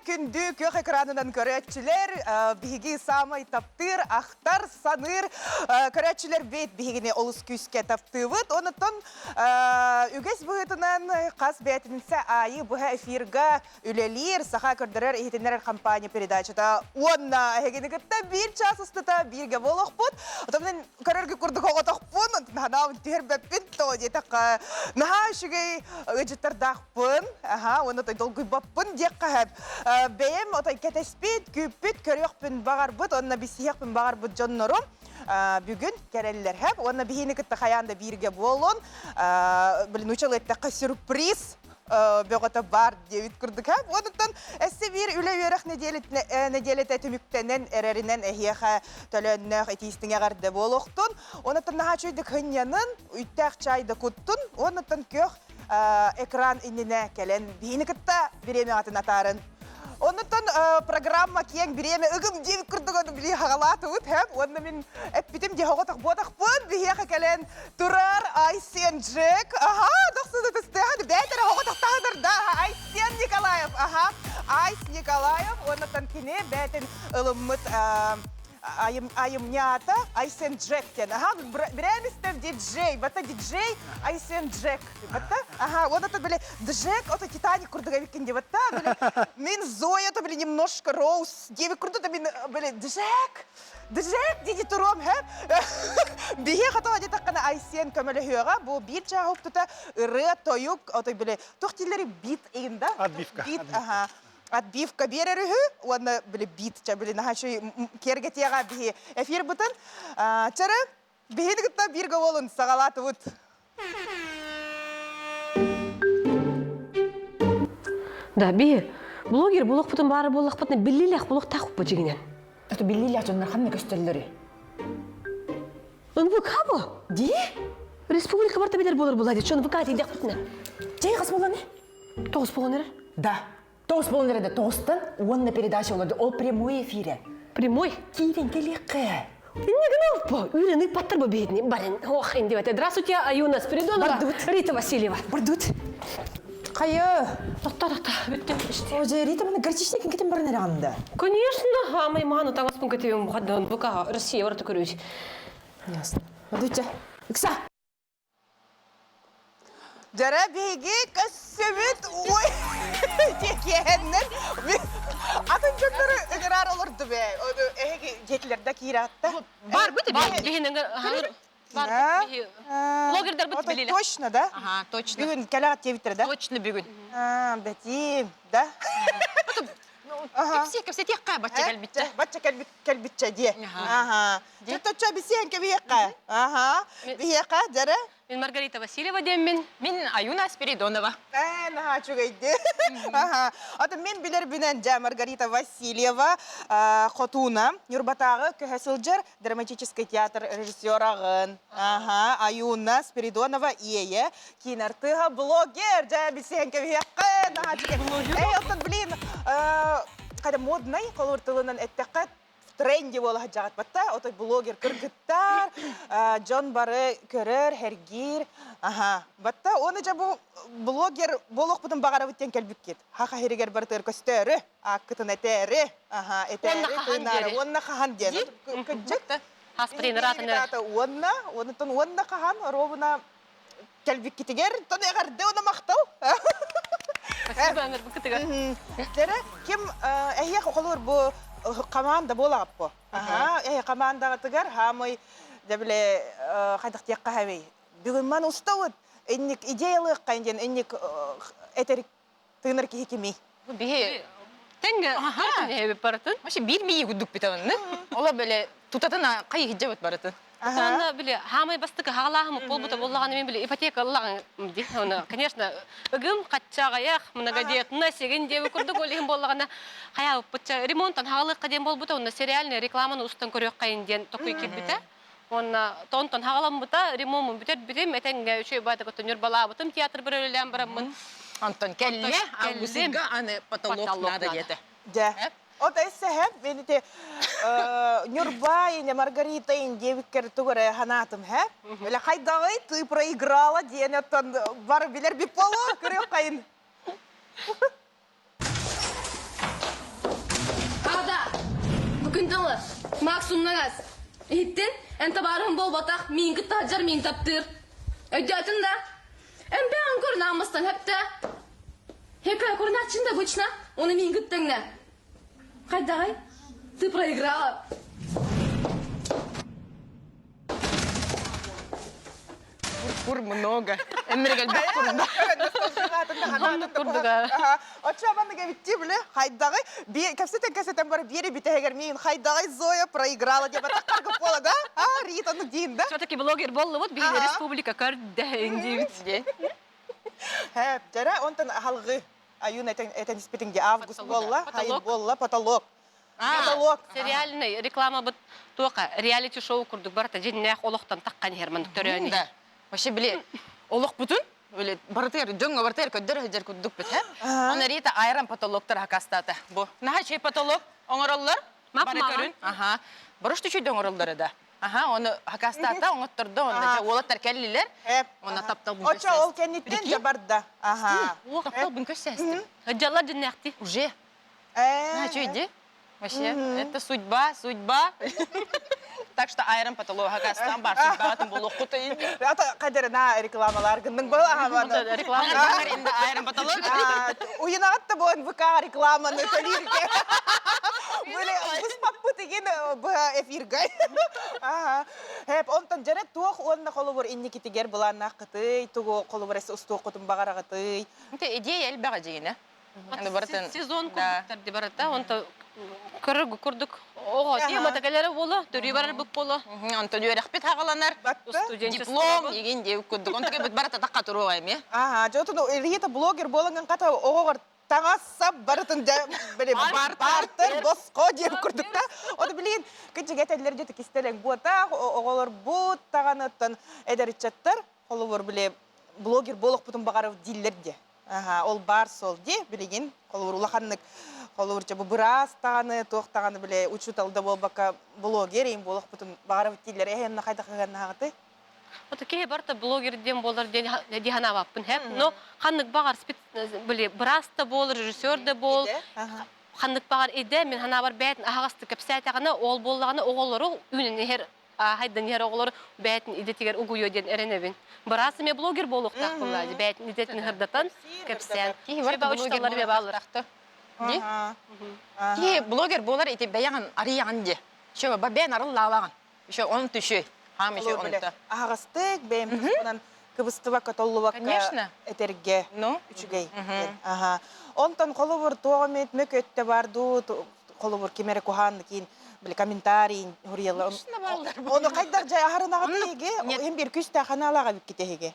Күндү күөх экранынан көрөөччүлэр, биһиги саамай таптыыр, ахтар, саныыр көрөөччүлэр бит биһигини олус күүскэ таптыыбыт. Онуттан үгэс быһыытынан хас бээтинсэ аайы быһа эфирга үлэлиир Саха көрдөрөр иһитиннэрэр компания передачата уонна эһигини кытта биир чаас устата бииргэ буолуохпут. Отон көрөргө курдук оҕотохпун, наһаа түһэрбэппин, тоҕо диэтэххэ, наһаа үчүгэй ыалдьыттардаахпын, аха, уонна той долгуйбаппын диэххэ сөп. Бэйэм отой кэтэспит, күүппүт, көрүөхпүн баҕарбыт уонна билсиһиэхпин баҕарбыт дьоннорум бүгүн кэрэллэр хэп уонна биһини кытта хайаан да бииргэ буолун. Блин, учал эттэххэ сюрприз бөҕөтө баар диэбит курдук һэ. Онуттан өссө биир үлэ-үөрэх нэдиэлэтэ түмүктэнэн эрэринэн эһиэхэ төлөөннөөх итиистиҥ эҕэрдэ буолуохтун. Онуттан наһаа үчүгэйдик һынньанын, үттээх чай да куттун, онуттан күөх экран иннинэ кэлэн биһини кытта бириэмэҕитин атаарын. Оннуттан программа киэҥ бириэмэ ыгым диэбит курдук ону били хаҕалаатыбыт һэм. Уонна мин эппитим дии оҕотох буотахпын биһиэхэ кэлэн турар Айсен Джек. Аха, дохсуну тыстыахан бээтэрэ оҕотох таһынар да. Айсен Николаев. Аха, Айс Николаев. Оннуттан кини бээтин ылыммыт айымньаата Айсен Джек диэн. Аха, бирээмистэн диджей, бата диджей Айсен Джек. Батта? Ага, вот это, били, Джек, это Титаник курдук эбиккин диэбит да, били, мин Зоя, это, били, немножко Роуз диэбит курдук, да, мин, били, Джек, Джек диди туруом, хэ? Биһи хото диэтэххинэ Айсен көмөлөһүөҕэ, бу биир чааһы уктута ырыа, тойук, отой, били, туох дииллэри бит ыйын да? Отбивка. Бит, ага. Отбивка биэрэр үһү уонна били бит, ча, били, наһаа үчүгэй киэргэтиэҕэ биһи эфир бытын. Чары, Биһини кытта бииргэ буолун, саҕалаатыбыт. Да, биһи блогер булуохпутун баара буоллахпытына биллиилээх булуохтаахпыт дьиҥинэн. Это биллиилээх дьоннор ханна көстөллөрүй? НВК бу. Дии? Республика барта билэр буолар буолла дии. Чон НВК тиийдэхпитинэ. Чэй хас буолан Тоҕус буолан эрэр. Да. Тоҕус буолан эрэ да тоҕустан уонна передача олорду. Ол прямой эфире. Прямой? Киирэн кэлиэххэ. Инне гына Үүрэн ыыппаттар бу биһитини барин. Ох, индибете. Здравствуйте, Аюна Спиридонова. Бардыбыт. Рита Васильева. Бардыбыт. Хайы. Тохто, тохто. Бүттүм. Оже, Рита маны горчичник китим баран эрэ Конечно, амай мааны таҥаспын көтүөм хаддан бука Россия барыта көрүөт. Ясно. Мадуча. Ыкса. Дьара биһиги көссөбүт ой тиэкиэһэннэр атын дьоннору ыҥыраар олорду бээ. Ону эһиги дьиэтилэрдэ киирээтта. Бар бит биһин бар блогердарбыт билилер. Точно, да? Ага, точно. Бүгүн кэлэҕит диэбиттэрэ да? Точно бүгүн. Бэтиим, да? Кэпсиэ, кэпсэтиэххэ бачча кэлбитчэ. Бачча кэлбитчэ диэ. Аха. Чөтөчө бисиэн кэбиэххэ. Аха. Биһиэхэ дьэрэ. Мин Маргарита Васильева диэммин. Мин Аюна Спиридонова. Ээ, наһаа үчүгэйди. Аха. Атын мин билэрбинэн дьэ Маргарита Васильева Хотууна Ньурбатааҕы көһө сылдьар драматический театр режиссераҕын. Аха. Аюна Спиридонова Иэйэ киинартыыһа блогер. Дьэ билсиһэн кэбиһиэххэ. Наһаа үчүгэй. Эй, оттон блин, хайда моднай холуур тылынан эттэххэ в тренде буола сылдьаҕыт батта отой блогер кыргыттар дьон бары көрөр сэргиир аха батта уонна дьэ бу блогер буолуохпутун баҕарабыт диэн кэлбиккит хаха сиригэр барытыгар көстөөрү ааккытын этээри аха этээри тыынаары уонна хаһан диэн кырдьык уонна уоннаттан уонна хаһан оруобуна кэлбиккитигэр тон эҕэрдэ уонна махтал Спасибо ыҥырбыккытыгар. Дэрэ ким эһиэх холуур бу команда буолаҕаппо. Аха, эһи командаҕытыгар хаамый дьэ хайдах диэххэ хэбий. Бүгүн ман устабыт. Инник идеялыахха диэн инник этер тыынар киһи кимий? Биһи Тэҥҥэ эбит барытын. Вообще биир мии курдук бүтэ Ола бэлэ тутатын хайы хиджабыт барытын. Онно били хаамай бастакы хаалааһым буолбута буоллаҕына мен били ипотека ыллаҕын ди оны конечно ыгым хаччаҕайах многодетно сигин диэби курдук ол иһин буоллаҕына хайаабыппытча ремонтан хаалыахха диэн буолбута онно сериальный рекламаны устан көрүөххэйин диэн токуй киирбитэ уонна тонтон хаҕаламмыта ремонмун бүтэрбитим этэҥҥэ үчүгэй баатык оттон ньурбалаабытым театр бір үлэлээн бараммын Онтон кэллэ августга аны потолок надо диэтэ. Дьэ. От эссе мен ити Нюрба ине Маргарита ин диэбиккэр тугу эрэ ханаатым һэ. Эле хайдаҕый ты проиграла диэн оттон бар билэр биполо көрүөххэйин. Макс умнагас. Иһиттин? Эн табаарыһым буолбатах, миин кытта сылдьар миин таптыыр. Өйдөөтүн да? Эн бэйэҥ көрүн ааммастан хэптэ. Хекай көрүнээччин да обычно, оны миин кыттаҥна. Хайдаҕай? Ты проиграла. Кур много. Эммиргелбэх курда. Курдуга. Оччо маннык эбитти биле хайдаҕы кэпсэтэн кэпсэтэн бары биэри бүтэһигэр миин хайдаҕы Зоя проиграла диэбэ таххарга буола да а Ританы диин да Все-таки блогер боллубут биһиги республика көрдөһүн диибит. Хэп, дьэрэ онтон аһалгы аюн этен этен испитиң ди август буолла, хайын буолла, потолок. Потолок. Сериальный реклама быт туоха реалити шоу курдук барыта дьиннээх олохтон таххан иһэр маннык төрөөн Да. Вообще били олохпутун били барытыгар дьоҥҥо барытыгар көрдөр сылдьар курдукпут һэ. Оны Рита айран потолоктар хакастаата. Бу наһаа чэй потолок оҥороллор. Бары көрүн. Аха. Барыш түчүйдө оҥороллор да. Аха, оны хакастаата оҥоттордо, онно дьэ уолаттар кэллилэр. Онно таптал бун Очо ол кэнниттэн дьэ барда. Аха. Таптал бун көссээстим. Дьалла дьиннээхти. Уже. А, что иди? Вообще, это судьба, судьба. Так что айран потолок хакастан бар судьбатын болуққута Ата кадерна рекламалар гынның был аха Реклама. Айран потолок. Уйунагатта бу НВК рекламаны төлүүргэ. Были быспаппыт деген бу эфирге. Аха. Хеп онтон жаре туох уонна холобур инникитигер былааннаахкытый, тугу холобур эс устуоххутун баҕараҕытый. Это идея элбэҕэ дьигинэ. Сезон курдуктар ди барата, онто көрөр курдук оҕо темата кэлэрэ буоло, төрүү барар бык боло. Онтон үөрэхпит хаҕаланар. Диплом игин диэбит курдук. Онтон бит барата тахха туруоҕа эмиэ. Аха, жотун Рита блогер буоланган ката оҕоҕор таҥас сап барытын били бартер босхо диэн курдук да. Ону билигин кыдьык этэллэр дьэ кистэлэҥ буотаах оҕолор бу таҕаныттан эдэриччаттар холобур били блогер буолуохпутун баҕарар дииллэр диэ. Аха, ол баар суол дии билигин холобур улаханнык холобур бу быраас даҕаны туох даҕаны били учуутал да буолбакка блогер им буолуохпутун баҕарабыт дииллэр эһэнна хайдах ыһыаннаһаҕытый? Вот киһи барыта блогер диэн буолар диэн дии санаабаппын хэп но ханнык баҕар били быраас да буол режиссер да буол ханнык баҕар идэ мин санаабар бэйэтин аһаҕастык кэпсээтэҕинэ ол буоллаҕына оҕолору үүнэн иһэр хайдан иһэр оҕолор бэйэтин идэтигэр угуйуо диэн эрэнэбин. Быраас эмиэ блогер буолуохтаах буоллаа бэйэтин идэтин ыһырдатан кэпсээн. Киһи барыта блогер буолуохтаах. Киһи блогер буолар ити бэйэҕин арыйаҕын дии. Еще бэйэн арыллаалаҕын. Еще он түшүй. Хам еще онта. Аһаҕастык бэйэм туспунан кыбыстыбакка толлубакка этэргэ үчүгэй. Аха. Онтон холобур туох эмит мөк өттө бар дуу холобур ким эрэ куһаан киин били комментарий хуруйалар. Ону хайдах жай аһарынаҕа тиһиги им бир күстээх ханаалаҕа бикки тиһиги.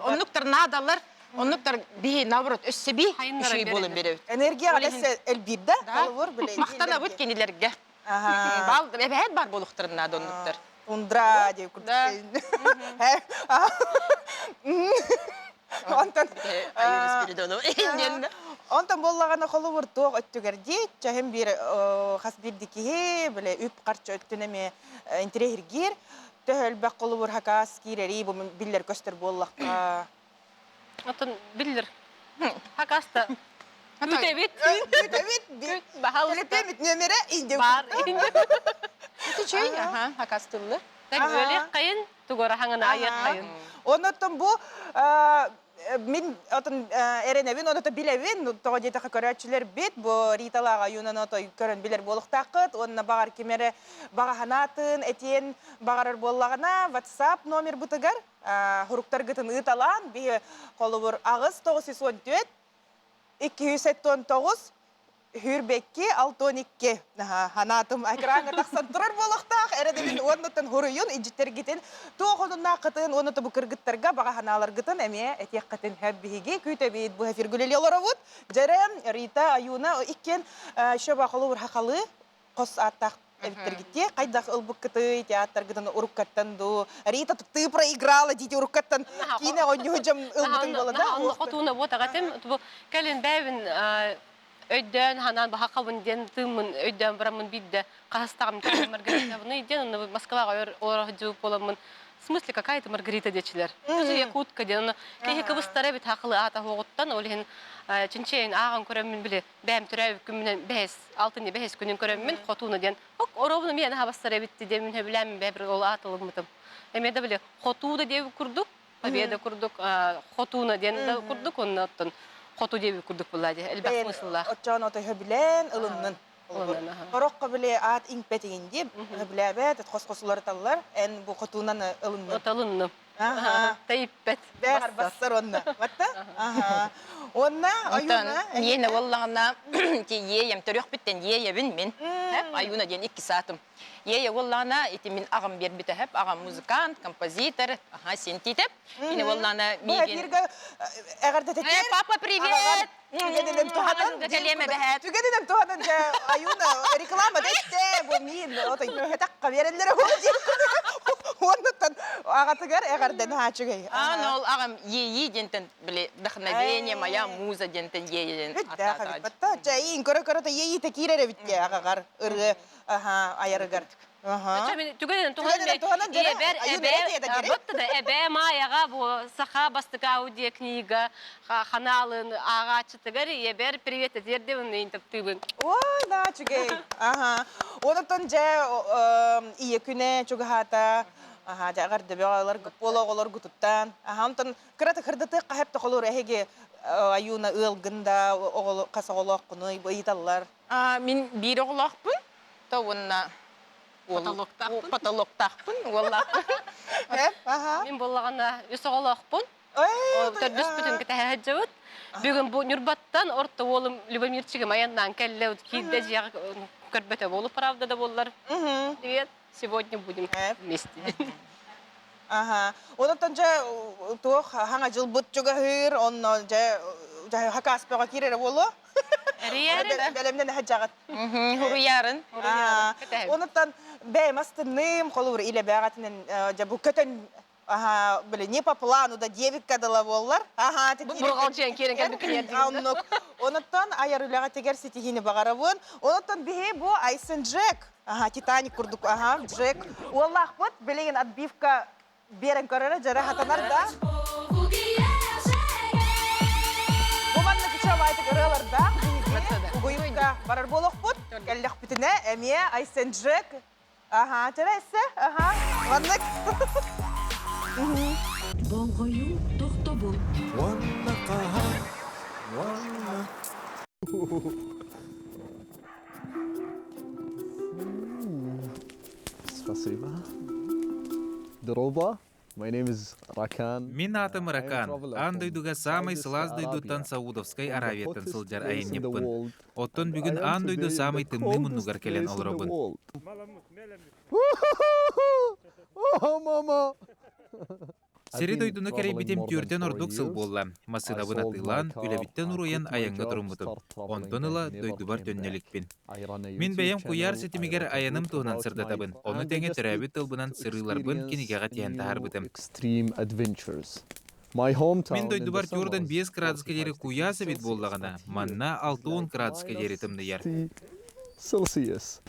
Оннуктар наадалар, оннуктар биһи наоборот өссө би үчүгэй буолан беребит. Энергия өссө элбиир да холобур били. Махтанабыт кинилерге. Бал эбэһэт бар буолуохтарын наада оннуктар. Тундра диye курдук. Онтон Онтон буоллаҕына холобур туох өттүгэр дии, чаһым биир хас биирди киһи, бile үп харчы өттүн эмиэ интириэһиргиир. Төһө элбэх холобур хакаас киирэрий бу биллэр көстөр буоллахха. Оттон биллэр. Хакаста Күтэбит. Күтэбит. Баһалыста. Төлөпүөмүт нүөмэрэ инде. Бар. Үчүй, аха, хакастыллы. Так өлек кайын, тугора хаңына айык кайын. Онотон бу мин отон эренебин, оното билебин, тоҕо диэтэхэ көрөөччүлэр бит, бу Риталаага юнан отой көрөн билер буолуктааххыт, уонна баҕар кимере баҕа ханаатын, этиэн баҕарар буоллаҕына, WhatsApp номер бытыгар хуруктаргытын ыыталаан, биһи холобур 8 914 279 Хүрбекки 62 ханаатым экраҥҥа тахсан турар буолуохтаах эрэдибин уоннаттан хуруйун илдьиттэргитин туох онуннааххытын уонна бу кыргыттарга баҕа ханааларгытын эмиэ этиэххитин хөп биһиги күүтэбит бу эфир гүлели олоробут Дьэрэ Рита Аюна иккиэн еще холобур хахалы хос ааттаах эбиттэргитти хайдах ылбыккытый театргытын уруккаттан дуу Рита ты проиграла дите уруккаттан киинэ оонньуу дьом ылбытын буола да Хотууна вот агатым бу кэлин бэйбин өйдөөн ханаан баһакабын диэн тыыммын өйдөөн бараммын биирдэ хаһыстаҕым Маргаритабыны диэн онно Москваҕа өр олоро сылдьыбыт буоламмын. В смысле, какая ты Маргарита диэчилэр. Ты же якутка диэн. Киһи кыбыстара эбит хакылы аата хуоҕуттан, ол иһин чинчейин ааҕан көрөммүн били бэйэм төрөөбүт күммүнэн бэһис, алтынньы бэһис күнүн көрөммүн хотууна диэн ок оруобуна миэнэ хабастар эбит диэн сөбүлээммин бэйэ ол аат ылыммытым. Эмиэ да били хотуу да диэбит курдук, победа курдук, хотууна диэн да курдук, онно оттон хоту диэбит курдук буолла дии, элбэх смысллаах. Оччоон ото сөбүлээн ылыннын. Ороххо били аат иҥпэт игин дип, сөбүлээбэт, хос-хос уларыталлар, эн бу хотуунан ылыннын. Ылынным. Тэйиппэт. Бэҕэр бассар онно. Батта? Онна Аюна. Иэнэ уоллаҕына ти иэйэм төрүөхпүттэн иэйэбин мин. Аюна диэн икки саатым. Иэйэ уоллаҕына ити мин аҕам биэрбитэ хэп. Аҕам музыкант, композитор, аха синтитеп. Ини уоллаҕына миигин эҕэрдэтэтиэр. Папа, привет! Түгэнинэн туһанан Түгэнинэн туһанан дьэ Аюна реклама дэстэ бу миин отой кэтэх биэрэллэрэ уоннуттан аҕатыгар эҕэрдэн хаачыгай Аан ол аҕам иэйии диэнтэн били вдохновение моя муза диэнтэн иэйиин атаатааччы. Чэйин көрө-көрө та иэйиитэ киирэр эбит аҕаҕар ырыа айарыгар. Түгэнинэн туһанан эбэр эбэ да эбэ Майаҕа бу саха бастакы аудиокнига ханаалын ааҕааччытыгар ийэбэр привет этиэрдибин мин таптыыбын. Ой, да, үчүгэй. Аха. Онтон дьэ ийэ күнэ чугаһаата. Аха, дьэ эҕэрдэ бөҕөлөр буола оҕолор гутуттан. Аха, онтон кырата кырдатык хаһып тохолур эһиги аюна ыалгын да оҕоло хас оҕолооххунуй ыйыталлар. Мин биир оҕолоохпун, то уонна Потолоктаахпын. Потолоктаахпын, уоллаахпын. Мин буоллаҕына үс оҕолоохпун. Төрдүспүтүн кэтэһэ сылдьабыт. Бүгүн бу Ньурбаттан орто уолум Любомирчигым айаннаан кэллэ, киирдэ дьиэҕэ көрбөтө буолу, правда да буоллар. Привет, сегодня будем вместе. Аха. Онтон дьэ туох хаҥа дьылбыт чугаһыыр, онно дьэ хакааспаҕа киирэрэ буолуо. Эрийээрин. Бэлэмнэн сылдьаҕыт. Хуруйаарын. Онуттан бэйэм астынным, холобур илэ бэҕэтинэн дьэ бу көтөн аха били не по плану да девикка дыла буоллар. Аха Бурҕалдьыйан киирэн кэлбиккин Оннук. Онуттан айар үлэҕэ тигэр ситиһиини баҕарабын. Онуттан биһи бу Айсен Джек, аха Титаник курдук, аха Джек. Уоллаахпыт билигин отбивка биэрэн көрөрө дьэрэ хатанар да. Бу маннык үчүгэйдик ырыалардаах биһиги угуйукка барар буолуохпут. Кэллэхпитинэ эмиэ Айсен Джек аха чэрэ эссе аха маннык Болҕойуу тохтобул. Уонна хаһан, уонна Спасибо. Дороба. My name is Rakan. Мин аатым Ракан. Аан дойдуга саамай сылаас дойдуттан Саудовскай Аравияттан сылдьар айанньыппын. Оттон бүгүн аан дойду саамай тымныы муннугар кэлэн олоробун. Oh, mama! Сири-дойдуну кэрэйбитим түөртэн ордук сыл буолла. Массыынабын атыылаан, үлэбиттэн уруйан айаҥҥа туруммутум. Онтон ыла дойдубар төннө иликпин. Мин бэйэм куйаар ситимигэр айаным туһунан сырдатабын. Ону тэҥэ төрөөбүт тылбынан сырыыларбын кинигэҕэ тиһэн таһаарбытым. Мин дойдубар түөртэн биэс кыраадыска диэри куйаас эбит буоллаҕына, манна 60 кыраадыска диэри тымныйар. Celsius.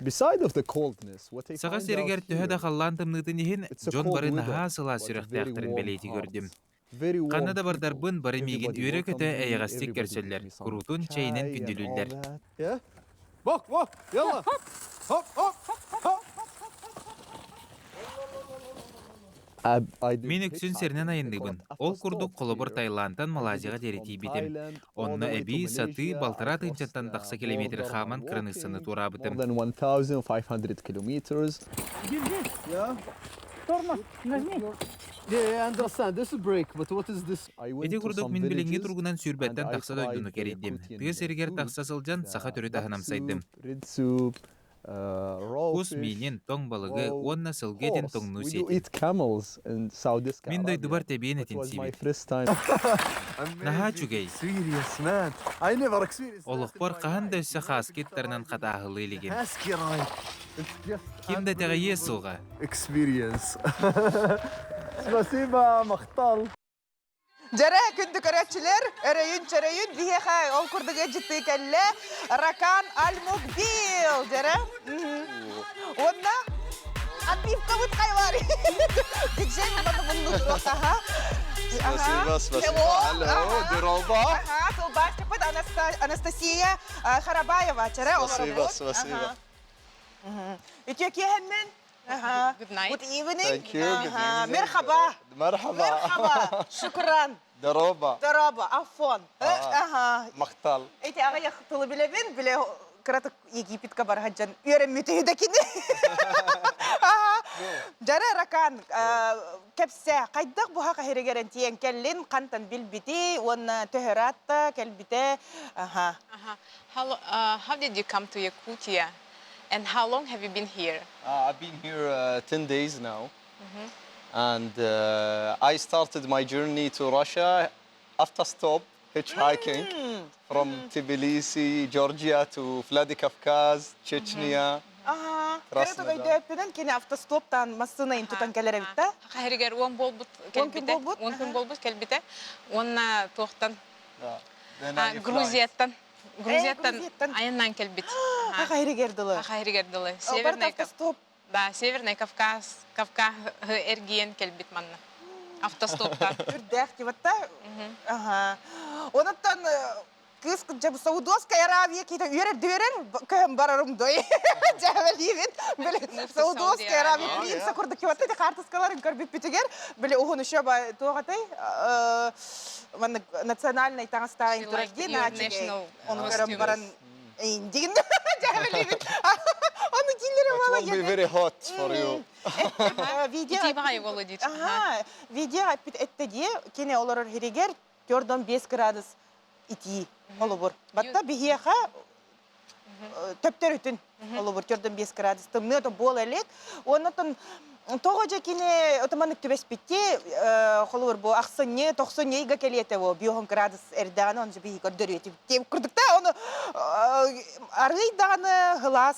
Beside of the coldness, what I Саха find out сиригэр төһө да here, халлаан тымныытын иһин, it's a дьон cold бары weather, наһаа сылаас but сүрэхтээхтэрин very warm бэлиэтии көрдүм. hearts. Very Ханна warm да people. бардарбын бары миигин Everybody үөрэ-көтө welcomes me, эйэҕэстик everybody gives көрсөллөр, me some куруутун чэйинэн chai and all күндүлүүллэр. that. Yeah? Bak, bak, yalla. Hop, hop, hop. Мин үксүн сиринэн айанныыбын. Ол курдук холобур Таиландтан Малайзияҕа диэри тиийбитим. Онно эбии сатыы балтараа тыһыынчаттан тахса километр хааман кыраныыссаны туораабытым. Ити курдук мин билиҥҥи туругунан сүүрбэттэн тахса дойдуну кэрийдим. Тыа сиригэр тахса сылдьан саха төрүт аһын амсайдым. Кус миинин, тоҥ балыгы уонна сылгы этин тоҥнуу сиэтим. Мин дойдубар тэбиэн этин сиибит. Наһаа үчүгэй. Олохпор хаһан да өссө хааскы ыттарынан хатааһылыы илигим. Ким да итэҕэйиэ суоҕа. Experience. Спасибо, махтал. Дьэрэ, күндү көрөөччүлэр, өрөйүн-чөрөйүн биһиэхэ ол курдук ыалдьыттыы кэллэ Ракан Альмукбил. Дьэрэ. Уонна отбивкабыт хайлари. Диджей манна мунну туруохтаха. Спасибо, спасибо. Алло, дороба. Ага, тылбаасчыппыт Анастасия Харабаева. Чэрэ, Спасибо, спасибо. Үтүө киэһэннэн Good night. Good evening. Thank you. Good evening. Мерхаба. Merhaba. Мерхаба. Шукран. Дороба. Дороба. Афон. Ага. Махтал. Эти аҕыйах тылы билэбин, биле кыратык Египетка барһаджан үөрэммит дакини. Жара Ракан кэпсэ хайдах буха хаһиригерен тиэн кэллин хантан билбити уонна төһөратта кэлбите аха. How, how did you come to Yakutia and how long have you been here? I've been here 10 days now. And I started my journey to Russia after stop hitchhiking from Tbilisi, Georgia to Vladikavkaz, Chechnya. Аха. Кыра өйдөөппүнэн кини автостоптан массыына тутан кэлэр эбит да? Хаһырыгар уон буолбут кэлбитэ. Уон күн буолбут кэлбитэ. Уонна туохтан Грузияттан Грузияттан айаннаан кэлбит. Хаһырыгар дылы. Хаһырыгар дылы. Северный автостоп. Да, Северный Кавказ, Кавказ эргиен кэлбит манна. Автостоптан. Үрдээх дибатта. Аха. Онуттан кыыс Саудовская Аравия киһитэ үөрэр дүөрэр көһөн барарым дой. Дьээбэлиибин. Били Саудовская Аравия принца курдук кибатта ити хаартыскаларын көрбүппүтүгэр били уһун еще туох атай маннык национальный таҥастаайын турар дии наачыгэй. Ону көрөн баран дигин дьээбэлиибин. Ону дииллэрэ It will be very hot for you. Видео видео этте дии кини олорор хиригер төрдөн 5 градус итии холобур. Батта биһиэхэ төптөрүтүн холобур төрдөн 5 градус тымныы то буола элек. Оннотон тоҕо дьэ кини отоманык түбэспитти холобур бу ахсынньы тохсунньу ыйга кэлиэтэ бу биоһун градус эрдэҕинэ он биһи көрдөрүөтүбүт диэн курдукта ону арыый даҕаны хылаас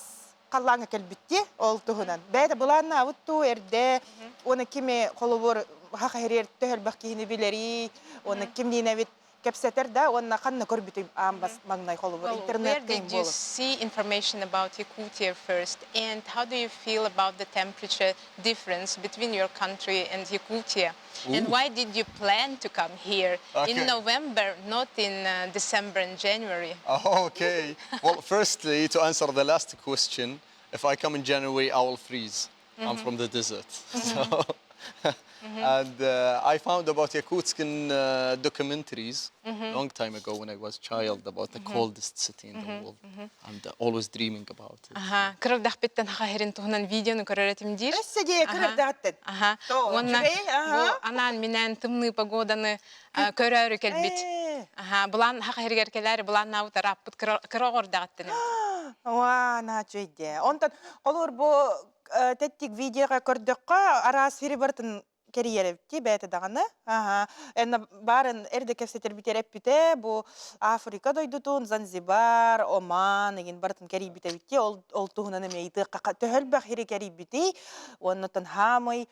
халлааҥҥа кэлбитти ол туһунан бэйэтэ былааннаабыт туу эрдэ уонна кими холобур хаха хириэр төһөлбөх киһини билэрий уонна кимниинэбит кэпсэтэр да уонна ханна көрбүтүй аан бас маҥнай холобур Well, where интернетке did you see information about Yakutia first, and how do you feel about the temperature difference between your country and Yakutia? And why did you plan to come here Okay. in November, not in December and January? Okay. Well, firstly, to answer the last question, if I come in January, I will freeze. I'm from the desert. So, and I found about Yakutsk in documentaries long time ago when I was child about the coldest city in the world. And always dreaming about it. Аха, кырырдахпыттан хахерин туһунан видеону көрөр диир. Өссө дии кырырдааттын. Аха. Уонна бу анаан минээн тымныы погоданы көрөөрү кэлбит. Аха, булан хахеригер келәри булан тарааппыт кыра оҕордаҕыттын. Уа, наачуйде. Онтон холур бу тэттик видеоға көрдөккө араас сири бартын кэрийэребити бэйэтэ даҕаны. Аха. Энна баарын эрде кэпсэтэр эппите бу Африка дойдутун, Занзибар, Оман эгин бартын кэрийбитебитти ол ол туһунан эме ыйтыакка төһөлбөх хири кэрийбити уоннатан хаамый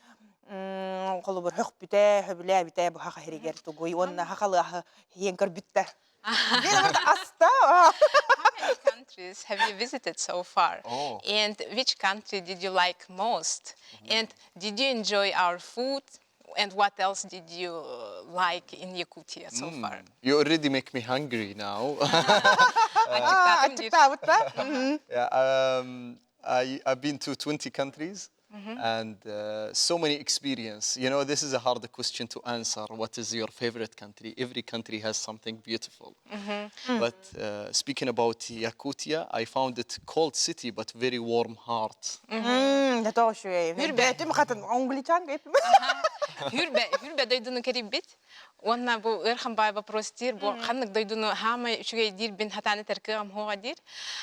холобур хөхпүтэ хөбүлээбитэ бу хаха хиригер тугуй уонна хахалыаһы хиен көрбүттэ. Аста. How many countries have you visited so far? Oh. And which country did you like most? And did you enjoy our food? And what else did you like in Yakutia so far? You already make me hungry now. Ачыктаабытта. Yeah, I've been to 20 countries and so many experience. You know, this is a hard question to answer. What is your favorite country? Every country has something beautiful. But speaking about Yakutia, I found it cold city but very warm heart. Тоошуй. Бэтим хатын англичан гэп. Хүрбэ, хүрбэ дойдуну керибит. Уонна бу ыархан бай вопрос диир, бу ханнык дойдуну хаамай үчүгэй диир бин хатааны теркыам хуга диир.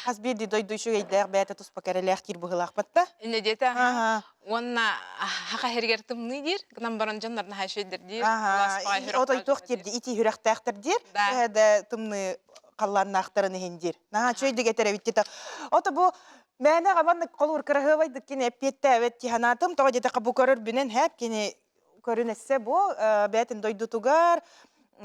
Хас биирди дойду үчүгэйдээх бэйэтэ туспа кэрэлээх диир быһылаахпатта. Инне диэтэ. Уонна хаха хергер тымныы диир, гынан баран дьоннор наһаа үчүгэйдэр диир. Отой туох диир ити хүрөхтээхтэр диир. Төһө тымныы халлааннаахтарын иһин диир. Наһаа үчүгэйдик этэр эбит диэтэ. Ото бу мээнэ маннык холуур кыраһыабайдык кини эппиэттээбэт тиһанаатым тоҕо диэтэххэ бу көрөр бүнэн хэп кини көрүнэссе бу бээтин дойдутугар.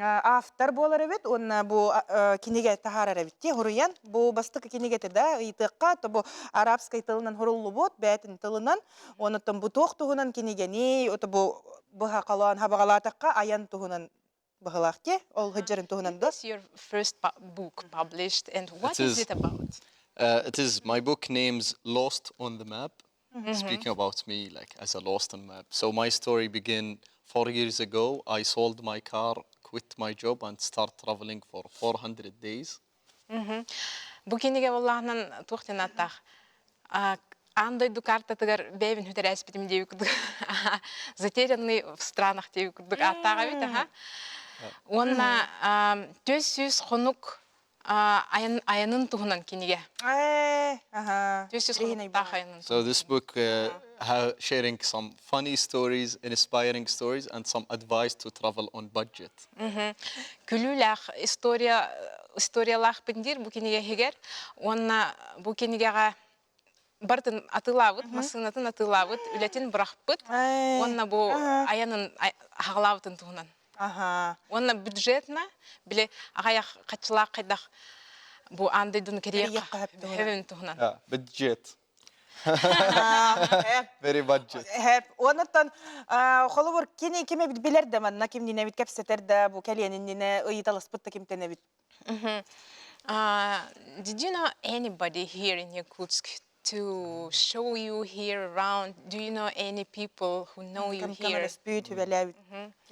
автор буолар эбит уонна бу кинигэ таһаарар эбит дии хуруйан бу бастакы кинигэтэ да ыйытыахха то бу арабскай тылынан хуруллубут бээтин тылынан онуттан бу туох туһунан кинигэни ото бу быһа холоон хабаҕалаатахха айан туһунан быһылаах ди ол хыдьарын туһунан да This your first book published and what It is is. it about? It is my book names Lost on the Map. Speaking about me like as a lost on map. So my story began 4 years ago. I sold my car, quit my job, and start traveling for 400 days. Бу кинигэ буоллаҕынан туох диэн ааттаах аан дойду картатыгар бэйэбин сүтэрээспитим диэби курдук затерянный в странах диэби курдук ааттаах эбит аха уонна 400 хонук айанын туһунан кинигэ 400 хонуктаах айанын. So this book sharing some funny stories, inspiring stories, and some advice to travel on budget. Күлүүлээх история историялаахпын диир бу кинигэ иһигэр уонна бу кинигэҕэ барытын атыылаабыт, массыынатын атыылаабыт, үлэтин бырахпыт уонна бу айанын хаҕалаабытын туһунан. Уонна бюджетна били аҕайах хаччылаах хайдах бу аан дойдуну кэрийэ туһунан. Budget. Very budget. Хэп. Онуттан холобур кини ким эбит билэр да манна кимнине эбит кэпсэтэр да бу кэлиэниннине ыйыталаспыт да кимтэн эбит. Did you know anybody here in Yakutsk to show you here around? Do you know any people who know you here?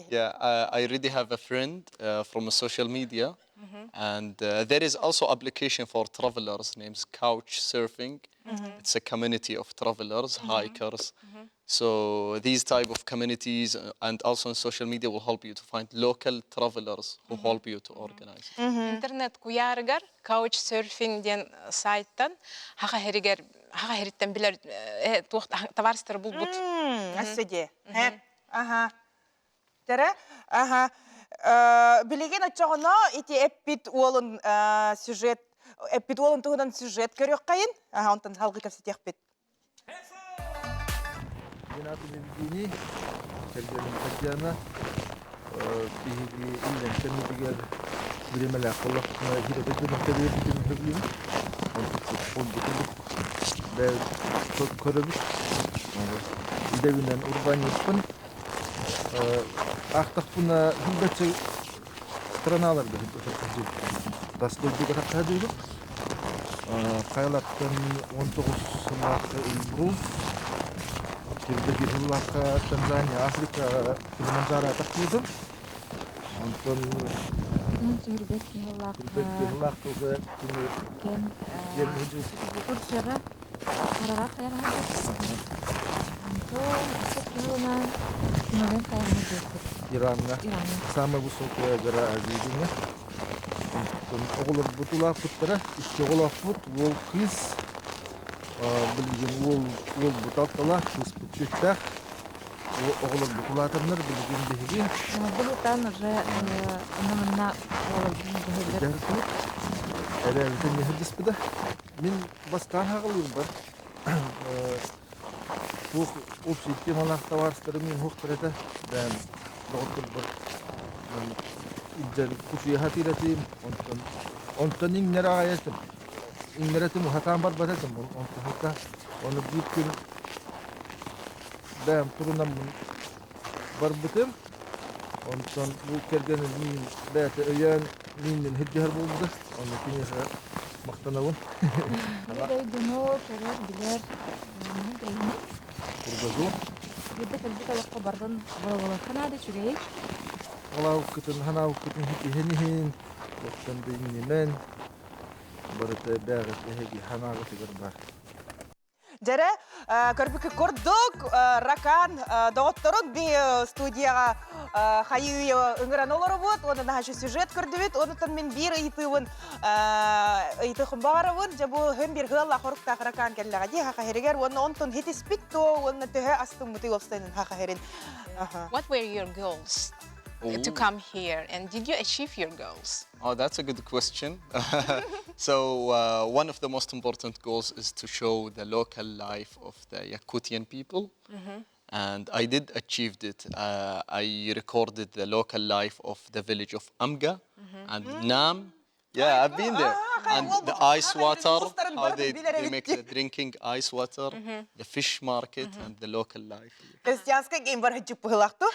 Yeah, I already have a friend from a social media, and there is also application for travelers named Couch Surfing. It's a community of travelers, hikers. So these type of communities and also on social media will help you to find local travelers who help you to organize. Интернет куйаарыгар Couchsurfing диэн сайтан хаха херигер хаха хериттен билер туох товарстар булбут. Асседе. Аха. Тере? Аха. Билигин оччоҕуна ити эппит уолун сюжет эппит уолун туһунан сюжет көрүөххэйин. Аха, онтон халгы кэпсэтиэхпит. Геннадий Евгений, кэргэним Татьяна, биһиги иллэҥ кэммитигэр бириэмэлээх буоллахпытына хирэбит кэбиһэрбитин сөбүлүүбүт. Онтукпут көрөбүт. Идэбинэн урбаанньыппын. Аахтахпына сүүрбэччэ страналарга тас дойдуга тахсаһадыыбын. Хайалартан 19 сыллаахха Эльбрус, Кирбэги сыллаахха Танзания, Африка Килиманджаро тахсыбытым. Онтон Сүүрбэт сыллаахха уже кэм Турцияҕа Арарат хайанаһа Онтон сылынан Кинолен хайанаһа диэппит. Ираҥҥа самая высокая гора Азия Оҕолорбут улааппыттара, икки оҕолоохпут, уол кыыс. Билигин уол уолбут алталаах, кыыспыт түөртээх. Оҕолорбут улаатаннар билигин биһиги Былытан уже онно-манна уолайбын Эрээбитин иһирдиспитэ. Мин бастаан хаҕылыырбар туох общий темалаах табаарыстарым уһуктар этэ. Бэйэм доҕотторбор илдьэн кутуйаха тиирэтим, онтон онтон иҥнэр аҕай этим. Иҥнэр этим, уһатаан барбат этим. Онтон ону биир күн бэйэм турунаммын барбытым. Онтон бу кэргэним миин бэйэтэ өйөөн мииннин сылдьыһар буолбута. Онно киниэхэ махтанабын. Дойдуну көрөр, билэр, бэйини. Кургазу. Биирдэ кэлбит олоххо бардын бололохха наада үчүгэй. Олауккытын, ханауккытын иһин иһин, оттон да иҥнимэн, барыта бэҕэт эһиги ханаҕытыгар бар. Дьэрэ, көрбүкү курдук, Ракан доҕотторун би студияҕа хайыы ыҥыран олоробут, уонна наһашы сюжет көрдүбүт, онуттан мин биир ыйытыыбын ыйытыхым баҕарабын, дьэ бу һын бир ыалла хоруктаах Ракан кэллэҕэ дии хахахеригэр, уонна онтон хитиспит то, уонна төһө астыммытый уопсайынан хахахерин. What were your goals to come here and did you achieve your goals? Oh, that's a good question. So, one of the most important goals is to show the local life of the Yakutian people. And I did achieve it. I recorded the local life of the village of Amga and Nam. Yeah, I've been there. And the ice water, how they make the drinking ice water, the fish market, and the local life. Христианскай гейм бар хыджыппыһылахту.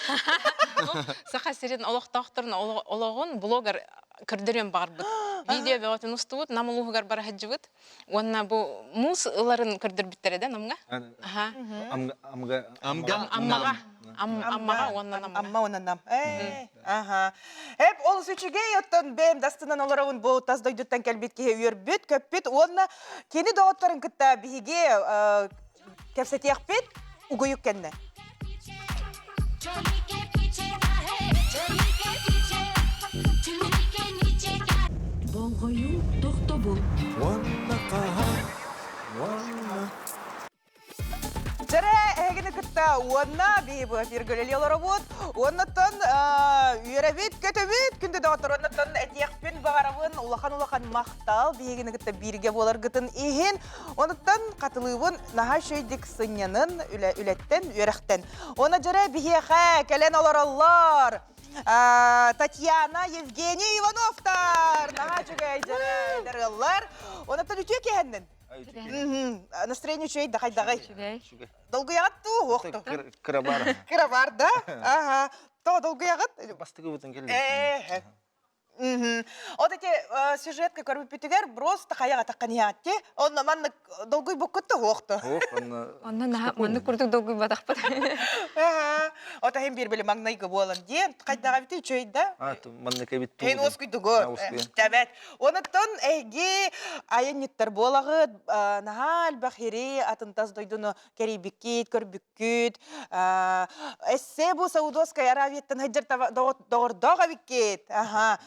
Саха сирин олохтоохторун олоҕун блогер көрдөрүөн баҕарбыт. Видео бөҕөтүн устубут, Нам улууһугар бара сылдьыбыт. Уонна бу муус ыларын көрдөрбүттэрэ да Намга? Аха. Амга Амга Аммаҕа. Аммаҕа уонна Намга. Амма уонна Нам. Ээ, аха. Эп ол үчүгэй оттон бэйэм дастынан олоробун бу тас дойдуттан кэлбит киһи үөрбүт, көппүт уонна кини доҕотторун кытта биһиги кэпсэтиэхпит угуйук кэннэ. Болҕойуу тохтобул. Уонна хаһан, уонна Дьэрэ эһигини кытта уонна биһи бу эфиргэ үлэлии олоробут. Уоннаттан үөрэбит, көтөбүт, күндү доҕоттор. Уоннаттан этиэхпин баҕарабын улахан-улахан махтал биһигини кытта бииргэ буоларгытын иһин. Онуттан хатылыыбын наһаа үчүгэйдик сынньанын үлэ, үлэттэн, үөрэхтэн. Уонна дьэрэ биһиэхэ кэлэн олороллор. Татьяна, Евгений Ивановтар! Наһаа үчүгэй дьэрэ ыаллар. Онуттан үтүө киэһэннин. Настроение үчүгэй да хайдаҕый? Үчүгэй. Долгуйаҕыт дуу, уохту? Кыра бар. Кыра бар да? Аха. Тоҕо долгуйаҕыт? Бастыгыбытын кэлли. Э, Вот эти сюжетка көрбүппүтүгэр просто хайаҕа тахханиһаатти. Онно маннык долгуйбуккут да уохту. Онно наһаа маннык курдук долгуйбатахпыт. Ото хем биир били маҥнайгы буолан диэн хайдаҕа бити үчүгэй да. Маннык эбит Эн уоскуйдугу. Тэбэт. Онуттан эһиги айанньыттар буолаҕыт, наһаа элбэх ири атын тас дойдуну кэрийбиккит, көрбүккүт. Эссе бу Саудовскай Аравияттан сылдьар доҕордоох эбиккит. Аха.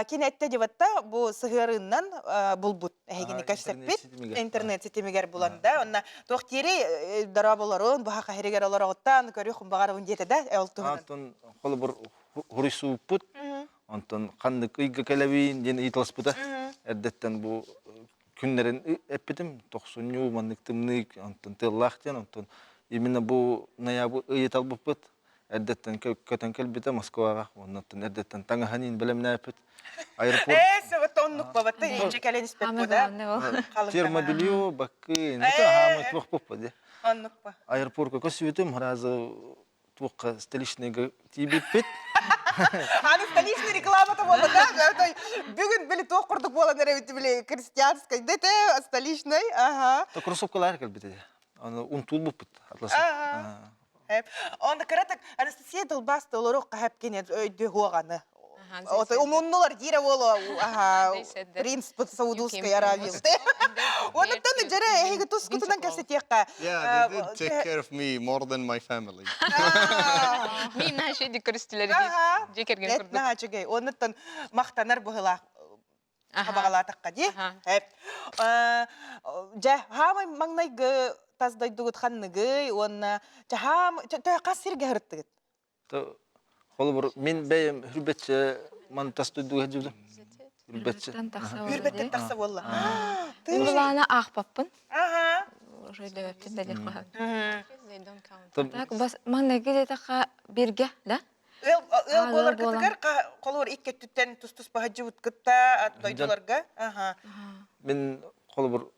Кини этте дебатта бу сыһыарыынан булбут эһигини кэпсэппит. Интернет ситимигэр булан да. Онна туох диэри дорооболорун, бу хаһырыгар олороҕуттан көрүөх баҕарабын диэтэ да ол туһунан. Антон холобур хуруйсууппут Онтон ханнык ыйга кэлэбин диэн ыйыталаспыта. Эрдэттэн бу күннэрин эппитим. Тохсунньу маннык тымныы, онтон тыаллаах диэн. Онтон именно бу ноябрь ыйы талбыппыт. Эрдэттэн көтөн кэлбитэ Москваҕа. Оннуттан эрдэттэн таҥаһын бэлэмнээппит. Аэропорт Ээ, вот оннук бабатта инче кэлэн испэт бу да. Термобелье, баккы, хаамай туох поппа де. Оннук ба. Аэропортка көсүбүтүм, сразу туохха столичныйга тиийбиппит. Аны столичный рекламата буолла да? Бүгүн били туох курдук буолан эрэбит били крестьянскай дете столичный, ага. То кроссовкалар кэлбит этэ. Аны унтуулбуппут атласы. Онда кыратык Анастасия тылбаас толору хаһап кенет өйдө хуаганы. Ото умуннулар дире боло аха принц Саудовской Аравии. Онуттан жара эһиги тус кутунан кэпсэтиэххэ. Yeah, they did take care of me more than my family. Мин наһаа үчүгэй көрүстүлэр дии кэргэн курдук. Наһаа үчүгэй. Онуттан махтанар быһылаах хабаҕалаатахха дии. Дьэ, хаамай маҥнайгы тас дойдугут ханныгый уонна хаам хас сиргэ сырыттыгыт? Холобур, мин бэйэм хүрбэтчэ ман тас дойдуга сылдьыбытым. Хүрбэтчэ. Хүрбэттэн тахса буолла. Былаана аахпаппын. Аха. Уже дөбөптүн да диэх Так, бас маҥнайгы диэтэххэ биргэ, да? Ыал ыал буоларгытыгар холобур икки өттүттэн тус-туспа сылдьыбыт кытта дойдуларга. Аха. Мин холобур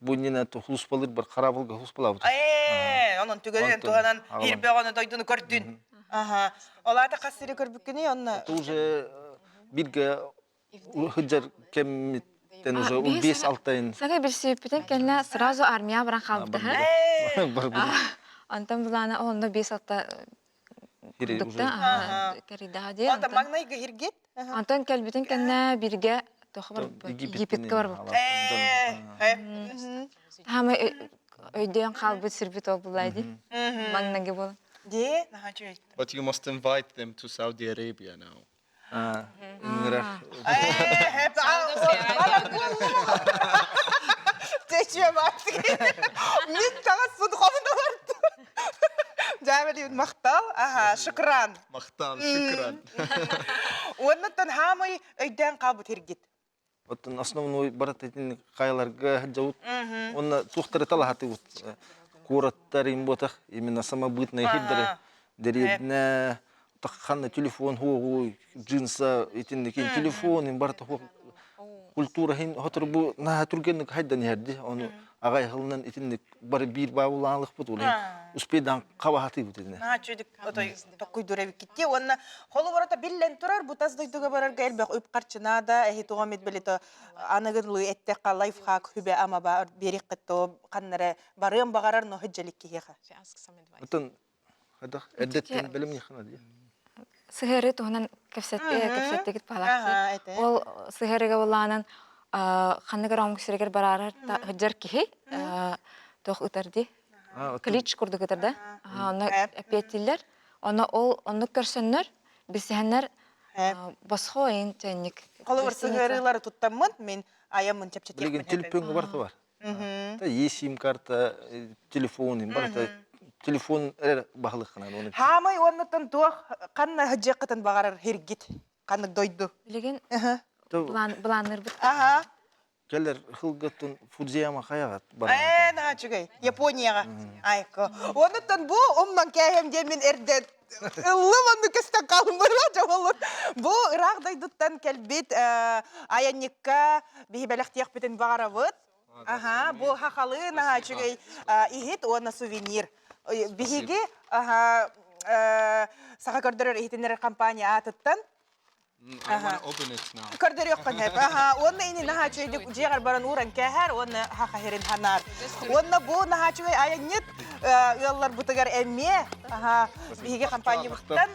бу иннинэ хулуспалыыр бар хараабылга хулуспалаабыт. Ээ, онон түгэнинэн туһанан киирбэҕэ дойдуну көрдүн. Аха. Ол аата хас сири көрбүккүнүй онно? Это уже бирге сылдьар кэммиттэн уже бес алтайын. Сага билсибиппитин кэннэ сразу армия баран хаалбыта. Онтон булаана онно бес алта курдукта кэрийдэҕэ дии. Онтон маҥнайгы иргит? Онтон кэлбитин кэннэ биргэ туох барбыт Египетке барбыт. Хаамай өйдөөн хаалбыт сирбит ол булай дии. Маҥнайгы буолан. Дии, наһаа үчүгэй. But you must invite them to Saudi Arabia now. Ыҥырар. Мин таҕас судхобун олордум. Дьаабалиин махтал. Аха, шукран. Махтал, шукран. Уоннаттан хаамай өйдөөн хаалбыт иргит. Оттон основной барат этин хайаларга сылдьабыт. Уонна туохтары талаһатыбыт. Куораттар им буотах именно самобытные хирдары дэриэбинэ ханна телефон хуоҕуй джинса итинникин телефон им барыта хуох культура хин хотору бу наһаа түргэнник хайдан иһэрди ону аҕай хылынан итинник бары биир баабылаалыкпыт ол успейдан хабаһатыыбыт итинэ Наһаа чүдүк отой токкуйдур эбиккитти уонна холобурата биллэн турар бу тас дойдуга барарга элбэх үп харчына да эһи туҕа эмит билито аныгылыы эттэххэ лайфхак хүбэ ама ба биэриххит то ханнара барыан баҕарар но хыдьалик киһиэхэ. Оттон хайдах эрдэттэн бэлэмниэххэ дии. Сыһыары туһунан кэпсэттигит баалаах. Ол сыһыарыга булаанан ханнык эрэ омук сиригэр бараарар сылдьар киһи туох ытар дии. Клич курдук ытар да. Онно эппиэттииллэр. Онно ол оннук көрсөннөр, билсиһэннэр босхо ыйын тэнник. Холобур сыһыарыылары туттаммын мин айаммын чэпчэтиэхпин. Билигин телефоҥҥа барыта бар. Е-сим карта, телефон, барыта телефон эрэ баһылыккынан оны. Хаамай уоннаттан туох ханна хыдьыаккытын баҕарар хиргит ханнык дойду. Билигин былааннырбыт. Аха. Кэлэр хылгаттан Фудзияма хайаҕат Ээ, наһаа үчүгэй. Японияҕа. Айко. Онуттан бу умнан кээһэм диэн мин эрдэ ыллым онну көстөн хаалым быһыылаах дьоһоллор. Бу ыраах дойдуттан кэлбит айанньыкка биһи бэлэхтиэхпитин баҕарабыт. Аха, бу хахалы наһаа үчүгэй иһит уонна сувенир. Биһиги аха саха көрдөрөр иһитиннэрэр компания аатыттан I want to open it now. Көрдөрүөххүн сөп. Аха, уонна ини наһаа үчүгэйдик дьиэҕэр баран ууран кээһэр уонна хаха хирин ханаар. Уонна бу наһаа үчүгэй айанньыт ыалларбытыгар эмиэ аха биһиги компаниябыттан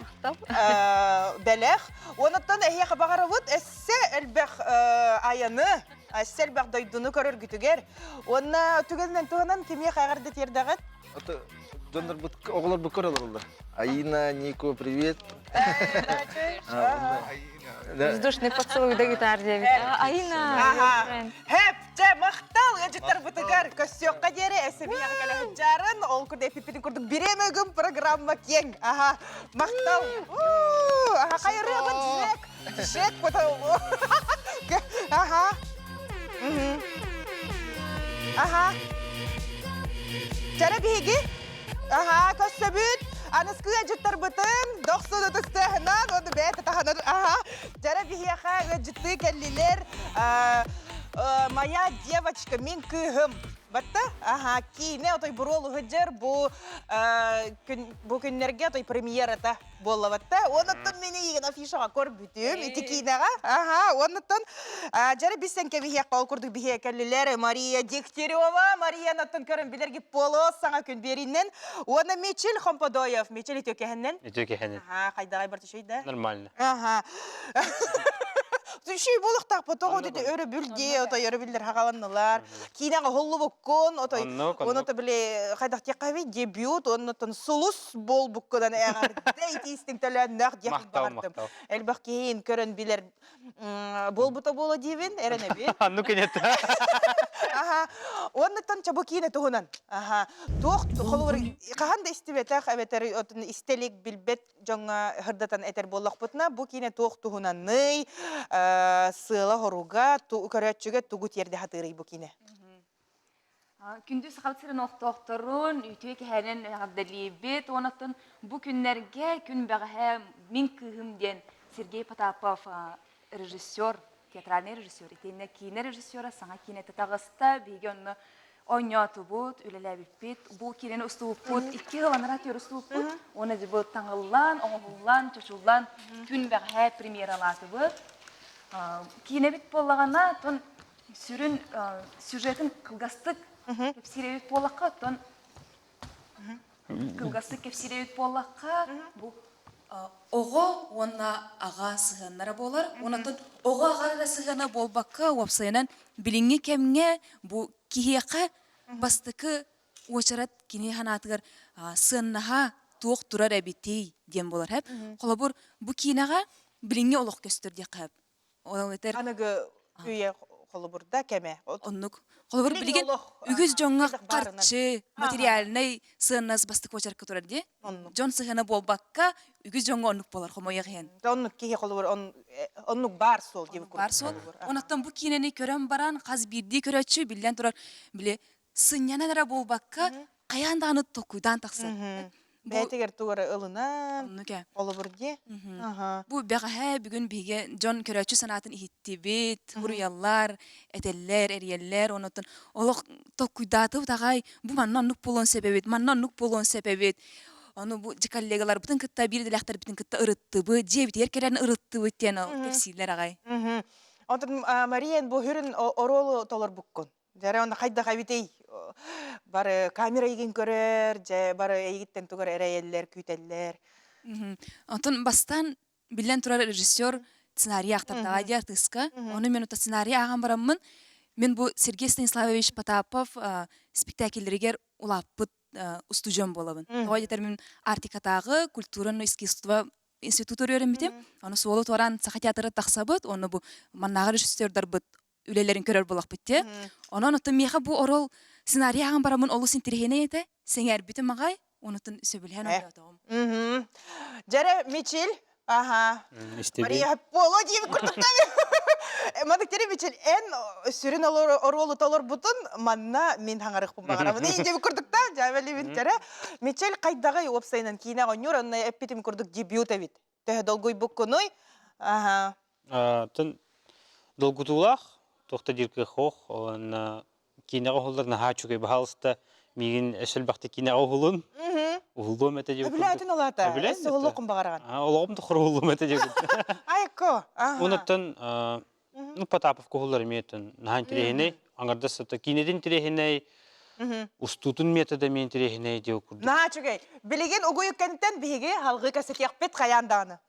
бэлэх. Онуттан эһиэхэ баҕарабыт эссе элбэх айаны, эссе элбэх дойдуну көрөргүтүгэр. Уонна түгэнинэн туһанан кимиэхэ эҕэрдэ тиэрдэҕит? Дьоннорбут, оҕолорбут көрө олороллор. Аина, Нико, привет. Воздушный поцелуй да гитар диэбит. Аина. Хэп, дьэ, махтал ыалдьыттарбытыгар көссүөххэ диэри эсэмиэҕэ кэлэ сылдьарын, ол курдук эпиппитин курдук бириэмэ программа киэҥ. Аха, махтал. Аха, хайырыабын Джек. Джек, Аха. Аха. Чара биһиги Аха, көссөбүт. Аныскы ыалдьыттарбытын дохсун ытыстыаһынан уонна бэйэ таһынан аха. Дьара биһиэхэ ыалдьыттыы кэллилэр. Моя девочка, мин кыыһым. Батта? Аха, киинэ отой буруол уһуджар бу бу күннэргэ отой премьерата буоллабатта. Онуттан мин эйигин афишаҕа көрбүтүм ити киинэҕэ. Аха, онуттан дьара биссен кэбиһиэххэ ол курдук биһиэ кэллилэр Мария Дегтярева. Мария оттон көрөн билэргит буолуо саҥа күн биэриннэн. Уонна Мичил Хомподоев. Мичил үтүө кэһэннэн. Үтүө кэһэнин. Аха, хайдаҕай барты да? Нормально. Аха. Шүй буолуохтаахпыт тоҕо дити өрөбүл дии отой өрөбүллэр хагаланнылар киинэҕэ холлубуккун отой ону то били хайдах диэххэ дебют оннуттан сулус буолбуккунан эҕэрдэ итиистиҥ төлөөннөөх диэх баҕардым элбэх киһиин көрөн билэр буолбута буолуо диибин эрэнэбин ну конечно аха оннуттан чабу киинэ туһунан аха туох холобур хаһан да истибэтэх эбэтэр отун истэлик билбэт дьоҥҥо сырдатан этэр буоллахпытына, бу киинэ туох туһунанный, сыала-хоруга, көрөөччүгэ тугу тиэрдэ сатыырый бу киинэ? Күндү Сахабыт сирин олохтоохторун үтүө кэһээнэн эҕэрдэлиибит. Онон бу күннэргэ күн бэҕэһээ Мин кыыһым диэн Сергей Потапов режиссер, театральный режиссер, итиэннэ киинэ режиссера саҥа киинэтэ таҕыста. Биһиги онно оонньоотубут, үлэлээбиппит, бу киинэни устубуппут, икки сыл анараа түөр устубуппут. Уонна бу таҥыллан, оҥоһуллан, чочуллан күн бэҕэһээ премьералаатыбыт. Киинэбит буоллаҕына, тон сүрүн сюжетын кылгастык кэпсиир эбит буоллахха, оттон кылгастык кэпсиир эбит буоллахха, бу оҕо уонна аҕа сыһыаннара буолар. Онон оҕо аҕа эрэ сыһыана буолбакка, уопсайынан билиҥҥи кэмҥэ бу киһиэхэ бастакы уочарат кини санаатыгар сыаннаһа туох турар эбитий диэн буолар. Холобур, бу киинэҕэ билиҥҥи олох көстөр диэххэ сөп. Ол этэр Аныгы үйэ холобурда кэмэ. Оннук. Холобур, билигин үгүс дьоҥҥо харчы, материальнай сыаннас бастакы уочарка турар дии. Дьон сыһыана буолбакка, үгүс дьоҥҥо оннук буолар, хомойуох иһин. Оннук киһи холобур, оннук баар суол диэн Баар суол. Онуттан бу киинэни көрөн баран, хас биирдии көрөөччү биллэн турар, били сынньанан эрэ буолбакка, хайаан даҕаны толкуйдаан тахсар. Бэйэтигэр тугу эрэ ылынан, холобур дии. Бу бэҕэһээ бүгүн биһиги дьон көрөөччү санаатын иһиттибит, суруйаллар, этэллэр, эрийэллэр, оннуттан олох толкуйдаатыбыт аҕай, бу манна оннук буолуон сөп эбит, манна оннук буолуон сөп эбит. Ону бу коллегаларбытын кытта, биир идэлээхтэрбитин кытта ырыттыбыт, дьиэбитигэр кэлэн ырыттыбыт диэн кэпсииллэр аҕай. Онтон Мария, бу сүрүн оруолу толорбуккун. Дьэ, онно хайдах эбитий? Бары камера эйигин көрөр, дьэ, бары эйигиттэн тугу эрэ эрэйэллэр, күүтэллэр. Онтон бастаан биллэн турар режиссер сценарий аахтардаҕа дии артыыска. Ону мен ута сценарий ааҕан бараммын, мин бу Сергей Станиславович Потапов спектакльлэригэр улааппыт устудьуон буолабын. Тоҕо диэтэр мин Арктикатааҕы культураны искусство институтугар үөрэммитим. Ону суолу туораан Саха театра тахсабыт, уонна бу маннааҕы режиссердарбыт үлэлэрин көрөр буолахпыт дии. Онон оттон миэхэ бу орол сценарий ааҕан бараммын олус интэриэһинэй этэ. Сэҥээрбитим аҕай, онутун сөбүлэһэн оҥоотоҕум. Дьэрэ Мичил, аха. Мария Поло диэбит курдуктан. Мадыктери Мичил, эн сүрүн оруолу толорбутун манна мин хаҥарыхпын баҕарабын. Диэбит курдуктан, дьээбэлибин дьэрэ. Мичил хайдаҕый уопсайынан киинэ оонньуур, онно эппитим курдук дебют эбит. Төһө долгуйбуккунуй? Аха. Тын долгутуулаах, туох да диир кыах суох. Уонна киинэҕэ уһуллар наһаа үчүгэй. Баһаалыста миигин өссө элбэхтик киинэҕэ уһулун. Уһуллуом этэ диэбит Өбүлээтин олаата. Өбүлээн Өссө уһуллуоххун баҕараҕын. Олоҕум да уһуллуом этэ диэбит. Айко. Онуттан ну Потаповка уһуллар эмиэ наһаа интэриэһинэй. Аҥардас киинэтин интэриэһинэй, устуутун метода эмиэ интэриэһинэй диэбит курдук. Наһаа үчүгэй. Билигин угуйуккэнтэн биһиги халгыы кэсэтиэхпит хайаан даҕаны.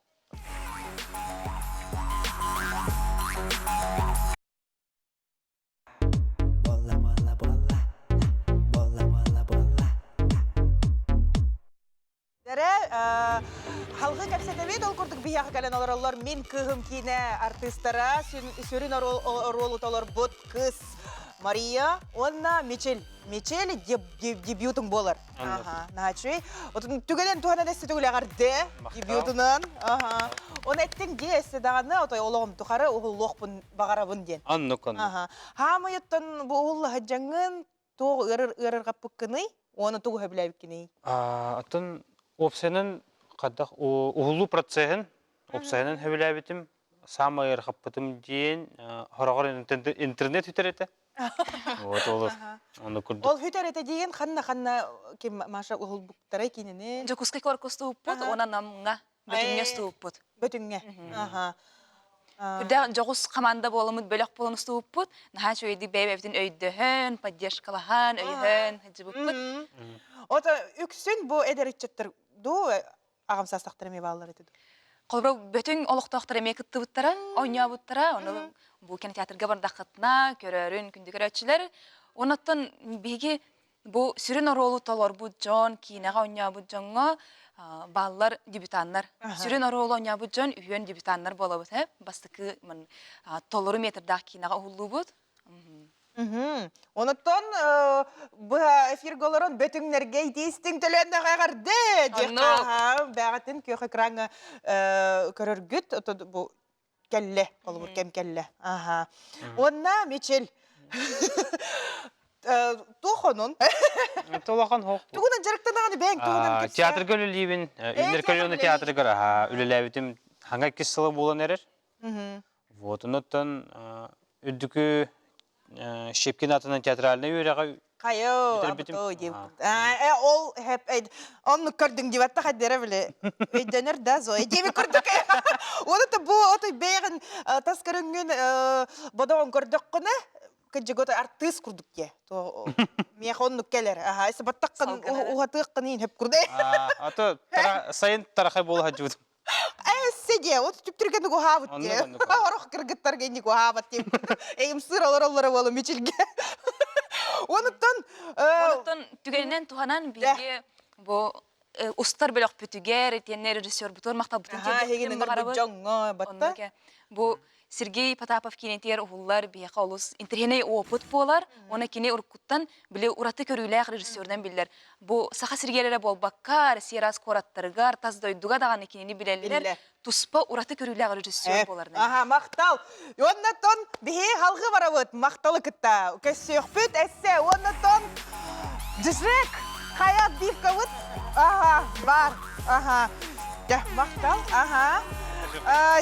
Дэрэ, халгыы кэпсэтэбит, ол курдук биһиэхэ кэлэн олороллор мин кыыһым киинэ артыыстара, сүрүн оруолу толорбут кыыс Мария уонна Мичил. Мичил дебютуҥ буолар. Аха, наһаа Отун түгэнэн туһанан эссе түгүлэҕэрдэ дебютунан. Аха. Оны эттиҥ дии эссе даҕаны отой олоҕум тухары уһуллуохпун баҕарабын диэн. Оннук оннук. Аха. Хаамыйыттан бу уһулла сылдьаҥҥын туох ыарыр ыарырҕаппыккыный? Уонна тугу сөбүлээбиккиний? Атын уопсайынан хайдах уһуллуу процеһын уопсайынан сөбүлээбитим. Саамай ыарахаппытым диэн хороҕор интернет бүтэр этэ. Вот ол ону курдук. Ол бүтэр этэ диэн ханна ханна ким Маша уһулбуктарай кинини? Дьокуускай куоракка устубуппут, уонна Намҥа Бөтүҥҥэ устубуппут. Бөтүҥҥэ. Аха. Үрдээх дьоҕус команда буоламмыт, бөлөх буолан устубуппут. Наһаа үчүгэйдик бэйэ-бэйэбитин өйдөһөн, поддержкалаһан, өйөһөн сылдьыбыппыт. Ото үксүн бу эдэр ыччаттар дуу аҕам саастахтар эмиэ бааллар этэ дуу? Холобура, бөтүҥ олохтоохтор эмиэ кыттыбыттара, оонньообуттара. Ону бу кинотеатрга бардаххытына көрөөрүн күндү көрөөччүлэр. Онуттан биһиги Бу сүрүн оруолу толорбут дьон, киинэҕэ оонньообут дьоҥҥо бааллар дебютаннар. Сүрүн оруолу оонньообут дьон үһүөн дебютаннар буолабыт ээ. Бастакы толору метрдаах киинэҕэ уһуллуубут. Онуттан быһа эфиргэ олорон бөтүҥнэргэ итиистиҥ төлөөннөх эҕэрдэ диэххэ бэҕэтин күөх экраҥҥа көрөргүт бу кэллэ холобур кэм кэллэ аха уонна Мичил туох онун Тулахан хоох. Тугунан дьарыктанаҕын бэйэҥ туһунан кэпсээ. Театрга үлэлиибин. Үүнэр көлүөнэ театрыгар үлэлээбитим хаҥа иккис сыла буолан эрэр. Вот онуттан үрдүкү Щепкин атынан театральнай үөрэҕи Хайо, абыто диэбит. Ол хэп оннук көрдүҥ диэбэтте хайдара биле. Өйдөнөр да Зоя диэбит курдук. Оны та бу отой бэйэҕин тас көрүҥҥүн бодоҕон көрдөххүнэ кыдьыгот артыыс курдук диэ. Миэхэ оннук кэлэр. Аха, эсэ баттаххын уһатыаххын иин хөп курдук. Ато сайын тарахай буола сылдьыбытым. Эссе вот түптүргэн уһаабыт диэ. Орох кыргыттарга инник уһаабат диэ. Эйимсыр олороллоро буолу мичилге. Онуттан Онуттан түгэнинэн туһанан биһиги бу устар бөлөхпүтүгэр итиэннэ режиссербутугар махталбытын тиэрдиэхпитин баҕарабыт. дьоҥҥо батта. Бу Сергей Потапов киинэтигэр уһуллар биһиэхэ олус интэриэһинэй опыт буолар. Уонна кини уруккуттан били ураты көрүүлээх режиссерунан биллэр. Бу Саха сиригэр эрэ буолбакка, Россия араас куораттарыгар, тас дойдуга даҕаны кинини билэллэр. Туспа ураты көрүүлээх режиссер буолар. Аха, махтал. Уонна биһи халгы барабыт махталы кытта. Көссүөхпүт эссе. Уонна Джишрек. Хайа отбивкабыт? Ага, бар. Ага. Дьэ, махтал. Ага.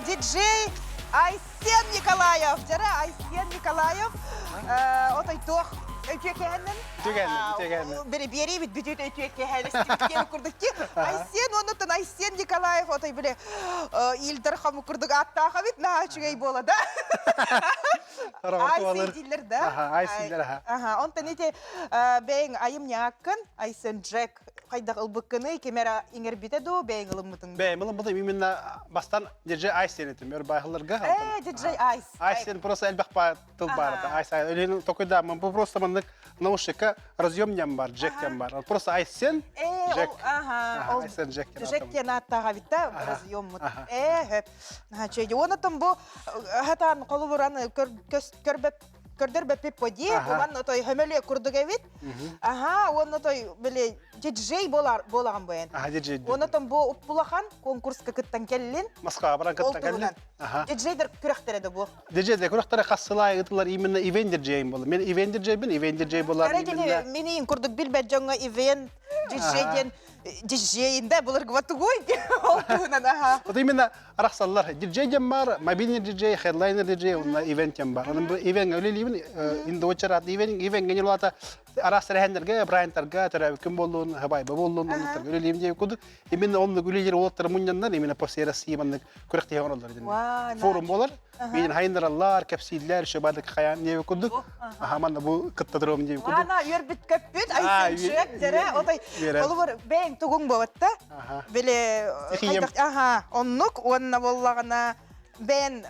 Диджей Айсен Николаев. Дьэрэ Айсен Николаев. Отой туох өтүөкэһэннэн Бери биэриибит бүтүт өтүөкэһэн курдук ки Айсен оннуттан Айсен Николаев отой биле Илдар хамы курдук аттаах эбит наһаа үчүгэй буола да Айсен дииллэр да Айсен Аха онтон ити бэйэҥ айымньааккын Айсен Джек хайдах ылбыккыный ким эрэ иҥэрбитэ дуу бэйэҥ ылыммытыҥ Бэйэм ылыммытым именно бастан DJ Ice диэн этим өр баайыларга Э DJ Ice Ice диэн просто элбэх тыл баар это Ice Өлүн токуйдааммын бу просто маннык наушникка разъем ням бар джек диэн бар просто Айсен Джек ага Айсен Джек Джек диэн ааттааҕа бит да разъеммут э хөп Чөйдө онотон бу хатаан холобуран көрбөп көрдөрбөппүт поди буман отой хөмөлүө курдук эбит аха уонна той били диджей болар болаган буен аха диджей онотон бу уппулахан конкурска кыттан келлин Москваға баран кыттан келлин диджейдер күрэхтере да бу Диджейдер күрэхтере хас сыл аайы ыытылар именно ивент диджейим болар мен ивент диджейбин ивент диджей болар именно мини курдук билбэт дьоҥҥо ивент диджей диэн диджейинде былыргыба тугуй ол туһунан аха Вот именно арахсаллар. Диджей диэн бар, мобильный диджей, хедлайнер диджей, уонна ивент диэн бар. Онон бу ивеҥҥэ үлэлиибин, индоочараат ивен, ивеҥҥэ ньылата араас тэрээһиннэргэ, брайантарга, төрөөбүккүн буоллун, хабайба буоллун, оннуктарга үлэлиим диэбит курдук. Именно оннук үлэлиир уолаттары мунньаннар, именно по всей России маннык күрэхтэһэ оҥороллор итинник. Форум буолар. Миин хайыннараллар, кэпсииллэр, еще баадык хайаан диэбит курдук. Аха, манна бу кытта туруом диэбит курдук. Ана үөрбүт көппүт, айсынчык, дьэрэ, отой, холобур, бэйэҥ тугуҥ буолбатта. Били, хайдах, аха, оннук уонна буоллаҕына, бэйэн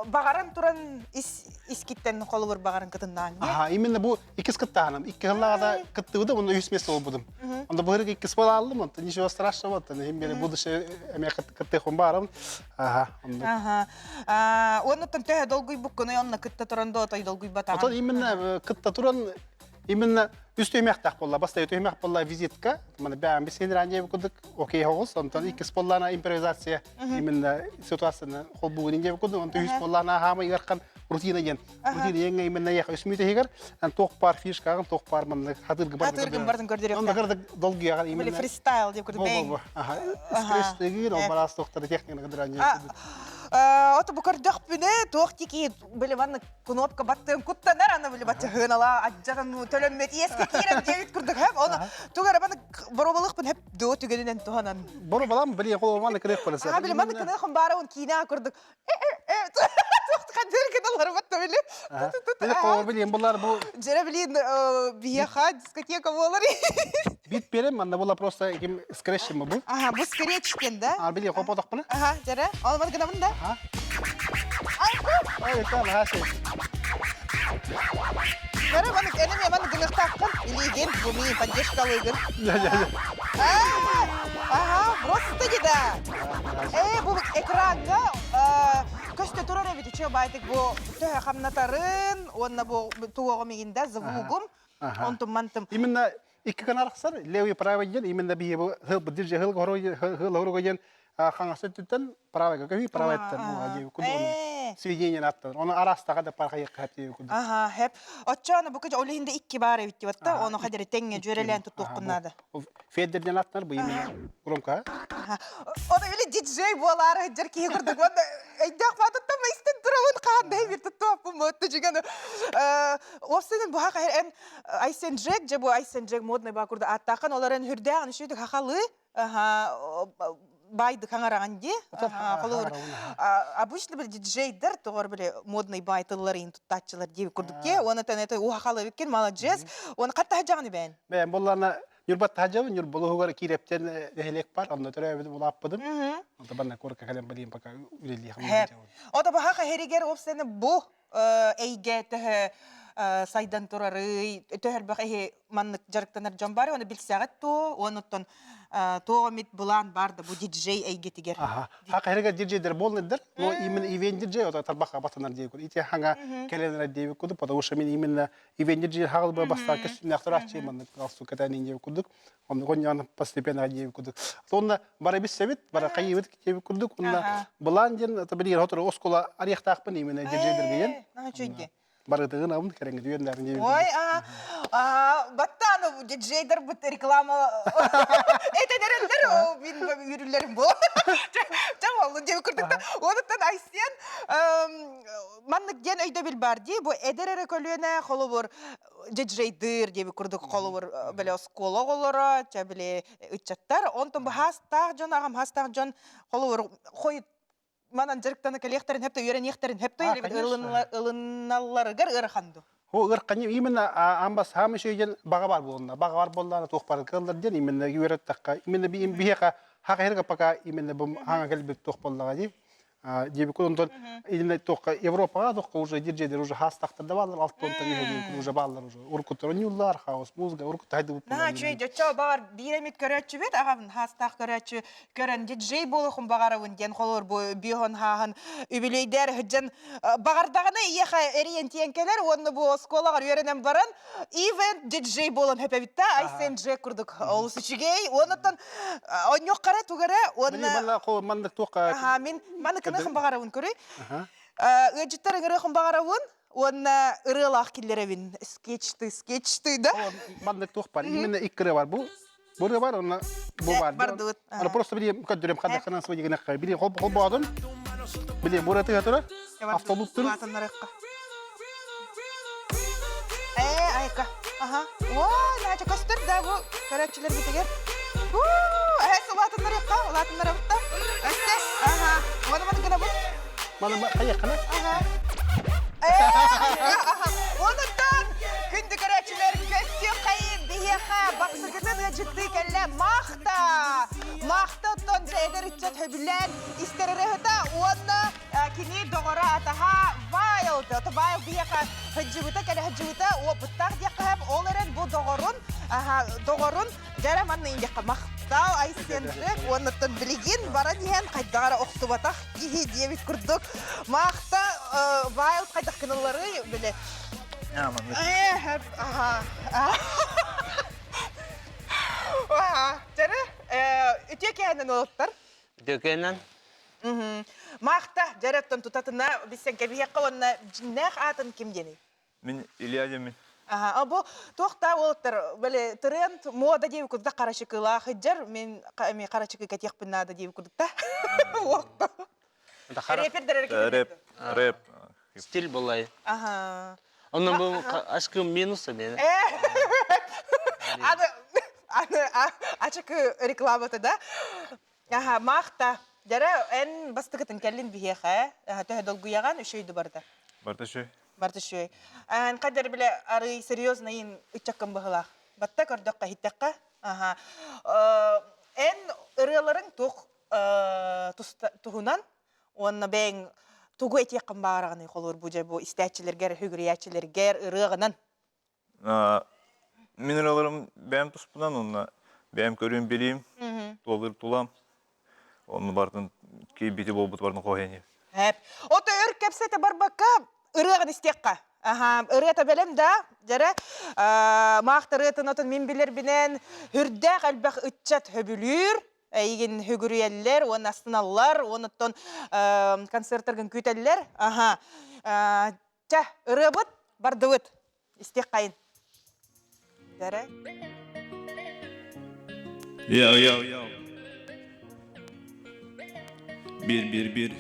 баҕаран туран ис искиттэн холобур баҕаран кытыннаан Аха, именно бу иккис кыттааһыным. Икки сыллааҕыта да кыттыбытым, онно үс место буолбутум. Онно быһырык иккис буолааллым, онтон ничего страшного, онтон иһин бери будущее эмиэ кыттыахпын баарым. Аха, оннук. Аха. Оннуттан төһө долгуйбуккунуй, онно кытта туран да отой долгуйбатаҕын. Отон именно кытта туран именно үс түһүмэхтээх буолла. Бастакы түһүмэх буолла визитка. Маны бэйэм бисин ранее курдук окей хоҕус. Онтон иккис буоллаана импровизация. Именно ситуацияны холбуугун диэбит курдук. Онтон үс буоллаана хаама ыархан рутина диэн. Рутина диэн именно яха үс мүтэ ан туох паар фишкаҕын туох паар маннык хатыргы Хатыргын бардын көрдөрүөхтэ. Онно кырдык долгуйаҕын именно. фристайл деп курдук бэйэҥ. Аха. Скрестыгын, ол бараас туохтары техниканы кыдыран Ото бу көрдөхпүнэ туох тики били маннык кнопка баттыан куттанар аны били бачча хыналаа адьаҕын төлөммөт иэскэ киирэн диэбит курдук хэп ону тугу эрэ маннык боруобалыахпын хэп дуо түгэнинэн туһанан Боруобалам били холобурманы кыныах бараса. Аа били маннык кыныахым баара он киинэ курдук хадыр гыналар батта били Били холобур билиэн булар бу Дьэрэ билин биһиэхэ дискотека буолар. Бит берем манна була просто ким скретчим бу. Ага, бу скретч диэн да? А били хопотохпуна. Ага, дьэрэ. Ол маны гынабын да? Ага. Ай, там хашы. Дьэрэ маны энеме маны гыныхтааххын илиигин бу миин поддержкалыыгын. Ага, просто не да. Э, бу экраҥҥа көстө турар эбит үчүгэй баайтык бу төһө хамнатарын уонна бу туоҕум игин да звугум онтум мантым Именно икки гына арахсар левый правый диэн именно биһи бу дирже хыл хоруга диэн хаҥас өттүттэн правайга көһүй правайттан кудугун сведение аттан оны арастаға да парха якка хеп кудук Аха, хеп. Оччоно бу кыжа олихинде икки бар эбит дебатта, оны хадери теңге жөрелен туттуққуннады. Федерден аттар бу именно громко. Оны били диджей буолаары сылдьар киһи курдук уонна өйдөөх баатыттан истэн турабын хаан да бир туттуаппын буотта дьигэн уопсайынан буха хайр эн Айсен Джек же бу Айсен Джек модный баа курду ааттааххан олорон хүрдээх үшүйдүк хахалы байды хаҥараҕын дии холобур обычно били диджейдер тоҕор били модный бай тылларын туттааччылар дии курдук ке уонна тэн это уһахалы эбиккин молодец уонна хатта хаджаҕын үбээн Бэйэм буоллаана Ньурбат таһдьабын, Ньурбалуһугар киирэптэн нэһилиэк бар, онно төрөөбүтүм, улааппытым. Онто банна куоракка кэлэн билиим пока үлэлиэхим. Ото баха херигер опсены бу эйгэ төһө сайдан турарый, төһөрбөх эһи маннык дьарыктанар дьон бар, оны билсэҕит туо, онуттан туо мит булаан бар да бу диджей эйгетигер. Аха. Хака херигер диджейдер болнедер, но именно ивент диджей, ото тарбаха батанар диэбит. Ити ханга келенер диэбит кудук, потому что мен именно ивеннир дьиэ хаҕыл бастаан көстүүннээх турааччы маннык галстук кэтээн диэбит курдук онно гонньоон постепенно диэбит курдук онно бара бис себит бара хайыбыт диэбит курдук онно былаан диэн это билигин хотору оскуола арыйахтаахпын именно дьэдьэдэргийэн Үчүйди. Барытыгын абын кэрэҥҥэ түйэннэрин диэбит. Ой, а, баттааны диджейдер бут реклама этен эрэллэр, мин үөрүллэрим бу. Ча боллун диэбит курдук. Онуттан Айсен маннык диэн өйдөбүл бар дии. Бу эдэр эрэ көлүөнэ холобур диджейдыр диэбит курдук холобур били оскуола оҕолоро, ча били ыччаттар. Онтон бу хаастаах дьон, аҕам хаастаах дьон холобур хойут манан дьарыктана кэлиэхтэрин хэп үөрэниэхтэрин хэп ылыналларыгар ыарахан ду. О ыараханньы именно амбас хаам үчүгэн баҕа бар буолна. Баҕа бар буоллаана туох бар кыаллар диэн именно үөрэттахха именно биһиэхэ хаха пока именно бу хаҥа кэлбит туох буоллаҕа дии. Диэбиккин онтон именно туохха Европаҕа туохха уже диджейдер уже хаастахтар да бааллар алтонтан үһэ уже бааллар уже уруккуттар ойууллар хаос музыка уруккутта хайдыбыт Наһаа үчүгэй дьоччо баҕар биир эмит көрөөччүбүт аҕам хаастаах көрөөччү көрөн диджей буолуохун баҕарабын диэн холор бу биоһон хааһын үбүлүөйдээр сылдьан баҕардаҕына ийэхэ эрийэн тиийэн кэлэр уонна бу оскуолаҕар үөрэнэн баран ивент диджей буолан хөпөбүт да Айсен Джек курдук олус үчүгэй уоннаттан онньуоххара тугара уонна маннык туохха аха мин маныкыныхын баҕарабын көрүй ыалдьыттар ыҥырыахын баҕарабын уонна ырыалаах киллэрэбин скетчты скетчты да маннык туох бар именно икки бар бу Бу бар, онно бу бар. Бардыбыт. Аны просто били көддөрөм хадахынан свой гынакка. Били хол хол боодун. Били бураты турар. Автобус тур. Э, айка. Ага. О, нача көстөр да бу көрөчүлөр битигер. Уу, э, улаатыннарыкка, улаатыннарыбытта. Өссө, ага. Маны маны гына бу. Маны хайаккана? Ага. Онуттан күндү көрөөччүлэр көстүөххэйин биһиэхэ бастакытын ыалдьыттыы кэллэ Махта! Махта оттон дьэ эдэр ыччат сөбүлээн истэр ырыаһыта уонна кини доҕоро атаһа Вайлд. Ото Вайлд биһиэхэ сылдьыбыта, кэлэ сылдьыбыта опыттаах диэххэ сөп. Ол эрэн бу доҕорун, доҕорун дьэ манна диэххэ махтал Айсен Джек уоннаттан билигин баран иһэн хайдаҕа эрэ охтубатах киһи диэбит курдук Маахта Вайлд хайдах гыналларый били Дьэрэ үтүө кэһэнэн олоттар. Үтүө кэһэнэн. Маахта дьэрэттэн тутатына биссен кэбиһиэххэ уонна дьиннээх аатын ким диэний? Мин Илья диэммин. Аха, бу туох да уолаттар били тренд мода диэбит курдук харачыкылаах сылдьар мин эми харачыкы кэтиэхпин наада диэбит курдук да. Рэпердер Рэп, рэп. Стиль былай. Ага. Онно бу ашкым минуса мени. Аны аны ачыкы рекламата да. Аха, маахта. Дьэрэ, эн бастакытын кэллин биһиэхэ, төһө долгуйаҕан үчүөйдү барда? Барда үчүгэй. Барда үчүгэй. Эн хайдар биле арый серьезныйын ыччаккын быһылаах. Батта көрдөххө иһиттэххэ. Аха. Эн ырыаларыҥ туох туһунан уонна бэйэҥ тугу этиэххин баҕараҕыный холуур бу дьэ бу истээччилэргэр, үгүрүйээччилэргэр ырыаҕынан? Мин ырыаларым бэйэм туспунан уонна бэйэм көрүүм билиим, туолыр тулам. Онну бартын киирбити буолбут барны хоһуйан Эп. Ото өр кэпсэтэ барбакка ырыаҕын истиэххэ. Аха, ырыата бэлэм да, дьэрэ, маахта ырыатын отон мин билэрбинэн үрдээх элбэх ыччат хөбүлүүр, эйигин хүгүрүйэллэр уонна астыналлар, уонуттан концерттаргын күүтэллэр. Аха. Чэ, ырыабыт бардыбыт. Истиэххэйин. Дэрэ. Yo, yo, yo. Bir, bir, bir.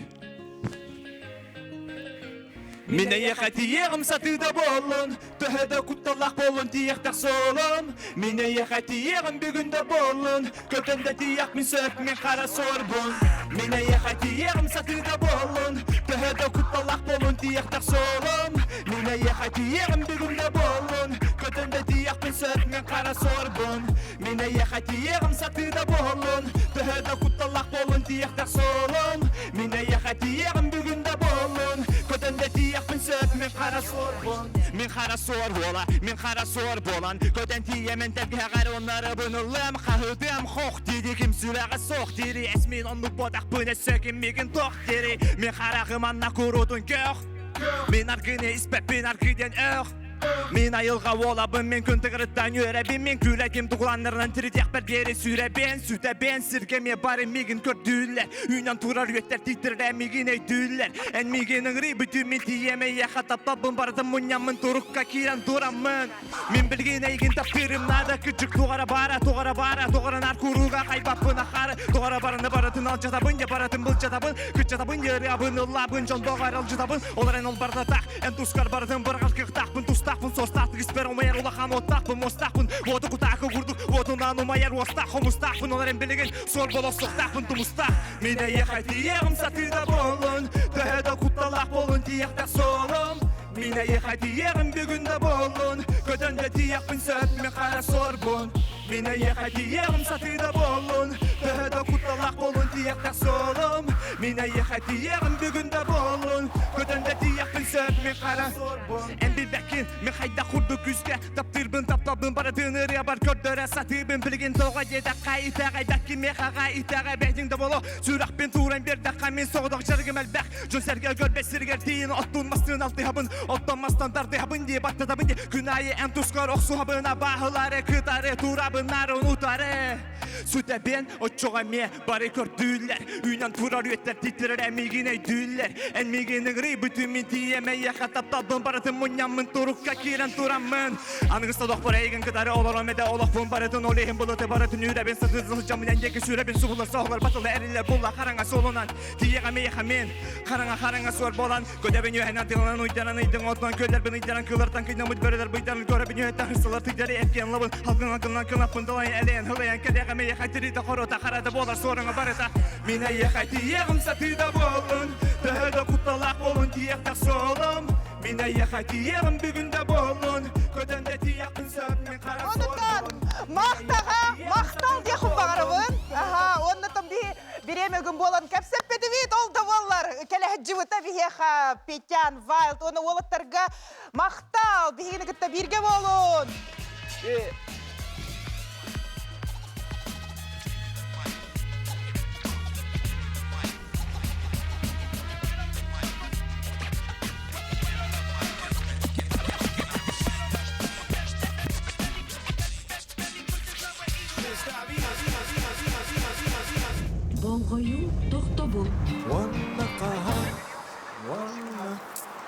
Мин эйиэхэ тиийиэҕим сатыыда буоллун, төһө да кутталлаах буоллун тиийэхтэх суолум. Мин эйиэхэ тиийиэҕим бүгүн да буоллун, көтөн да тиийэхпин сөп мин хара суорбун. Мин эйиэхэ тиийиэҕим сатыыда буоллун, төһө да кутталлаах буоллун тиийэхтэх суолум. Мин эйиэхэ тиийиэҕим бүгүн да буоллун, көтөн да тиийэхпин сөп мин хара суорбун. Мин эйиэхэ тиийиэҕим сатыыда буоллун, төһө да кутталлаах буоллун тиийэхтэх суолум. Мин эйиэхэ тиийиэҕим бүгүн да буоллун, көтөн да тиийэхпин сөп мин хара суорбун. Мин хара суор буола, мин хара суор буолан, көтөн тиийэмин тэлгэһэҕэр оннарыбын ылыам, хаһытыам хох дири ким сүрэҕэ суох дири, эс мин оннук буотахпын өссө ким миигин туох дири, мин хараҕым анна куруутун көх, мин аргыны испэппин аргы диэн өөх. Мин айылҕа уолабын, мин күн тыгырыттан үөрэбин, мин күүлэтим тугуланнарынан тиритиэхпэр диэри сүүрэбин, сүтэбин, сиргэ эмиэ бары миигин көрдүүллэр, үүнэн турар үөттэр тииттэрэ миигин өйдүүллэр. Эн миигин ыҥырыы бүтүн мин тиийэм эйиэхэ тапталбын барытын мунньаммын турукка киирэн тураммын. Мин билигин эйигин таптыырым наада, кырдьык туох эрэ баара, туох эрэ баара, туох эрэ наар курууга хайбаппын ахаары, туох эрэ барыны барытын алдьатабын, дьэ барытын былдьатабын, кыччатабын, ырыабын ыллаабын, дьоллоох аралдьытабын, ол эрэн ол барыта таах, Эн тускар барытын быраҕар кыахтаахпын, тустаахпын, суостаахтык испэр умайар улахан уоттаахпын, муостаахпын, уоту кутаакы курдук уотунан умайар уостаах, хомустаахпын, ол эрэн билигин суор болосуохтаахпын, тумустаах. Мин эйиэхэ тиийэҕим сатыыда буолун, төһө да кутталаах буолун тиийэхтэх суолум. Мин эйиэхэ тиийэҕим бүгүн да буолун, көтөн да тиийэхпин сөп, мин хара суорбун. Мин эйиэхэ тиийэҕим сатыыда буоллун, төһө да кутталаах буолун тиийэхтэх суолум. Мин эйиэхэ тиийэҕим бүгүн да буоллун, көтөн да тиийэхпин сөп мин хара Эн билбэккин, мин хайдах курдук күүскэ таптыырбын, тапталбын барытын ырыабар көрдөрө сатыыбын. Билигин тоҕо диэтэххэ итэҕэйбэккин, миэхэҕэ итэҕэйбэтиҥ да буолуо. Сүрэхпин тууран биэрдэххэ мин соҕотох дьарыгым элбэх. Дьон-сэргэ көрбөт сиригэр тиийин оттуун мастыын алтыһабын, оттон мастан тардыһабын дии баттатабын дии. Күн аайы эн тускар охсуһабын, абааһылары кытары турабын, нарын утары. Сүтэбин, оччоҕо эмиэ бары көрдүүллэр. Үүнэн турар үөттэр титтирэр миигин өйдүүллэр. Эн миигин ыҥырый бүтүн мин тиийэм эйиэхэ тапталбын барытын мунньаммын турукка киирэн тураммын. Аныгы содохпор эйигин кытары олором этэ олохпун барытын ол иһин былыты барытын үүрэбин сатыы сылдьаммын эн диэки сүүрэбин субулар соһулар батылы эриллэр булла хараҥа суолунан Тиийэҕэ миэхэ мин хараҥа хараҥа суор буолан көтөбүн үөһэнэн тыалынан уйдаран ыйдыҥ отунан күөллэрбин ыйдаран кыылартан кыйнаммыт бөрөлөр быйдаран көрөбүн үөһэттэн хырсылар тыйдары эркиэн лабын халгын алгынан кынаппын далайын элэйэн хылайан кэлиэҕэ миэхэ тириитэ хорута харата буолар суораҥа барыта мин эйиэхэ тиийиэҕим сатыыда буоллун төһө да кутталаах буолун тиийэхтэх суолум мин эйиэхэ тиийиэҕим бүгүн да буоллун көтөн да тиийэхпин сөп мин хара Онуттан махтаҕа махтал диэххин баҕарабын. Аха, оннотон би Бириэмэ күн буолан кэпсэппитибит, ол да буоллар кэлэһдьыбыта биһиэхэ Петян Вайлд уонна уолаттарга махтал, биһигини кытта бииргэ буолун! Болҕойуу, тохтобул. Уонна хаһан, уонна.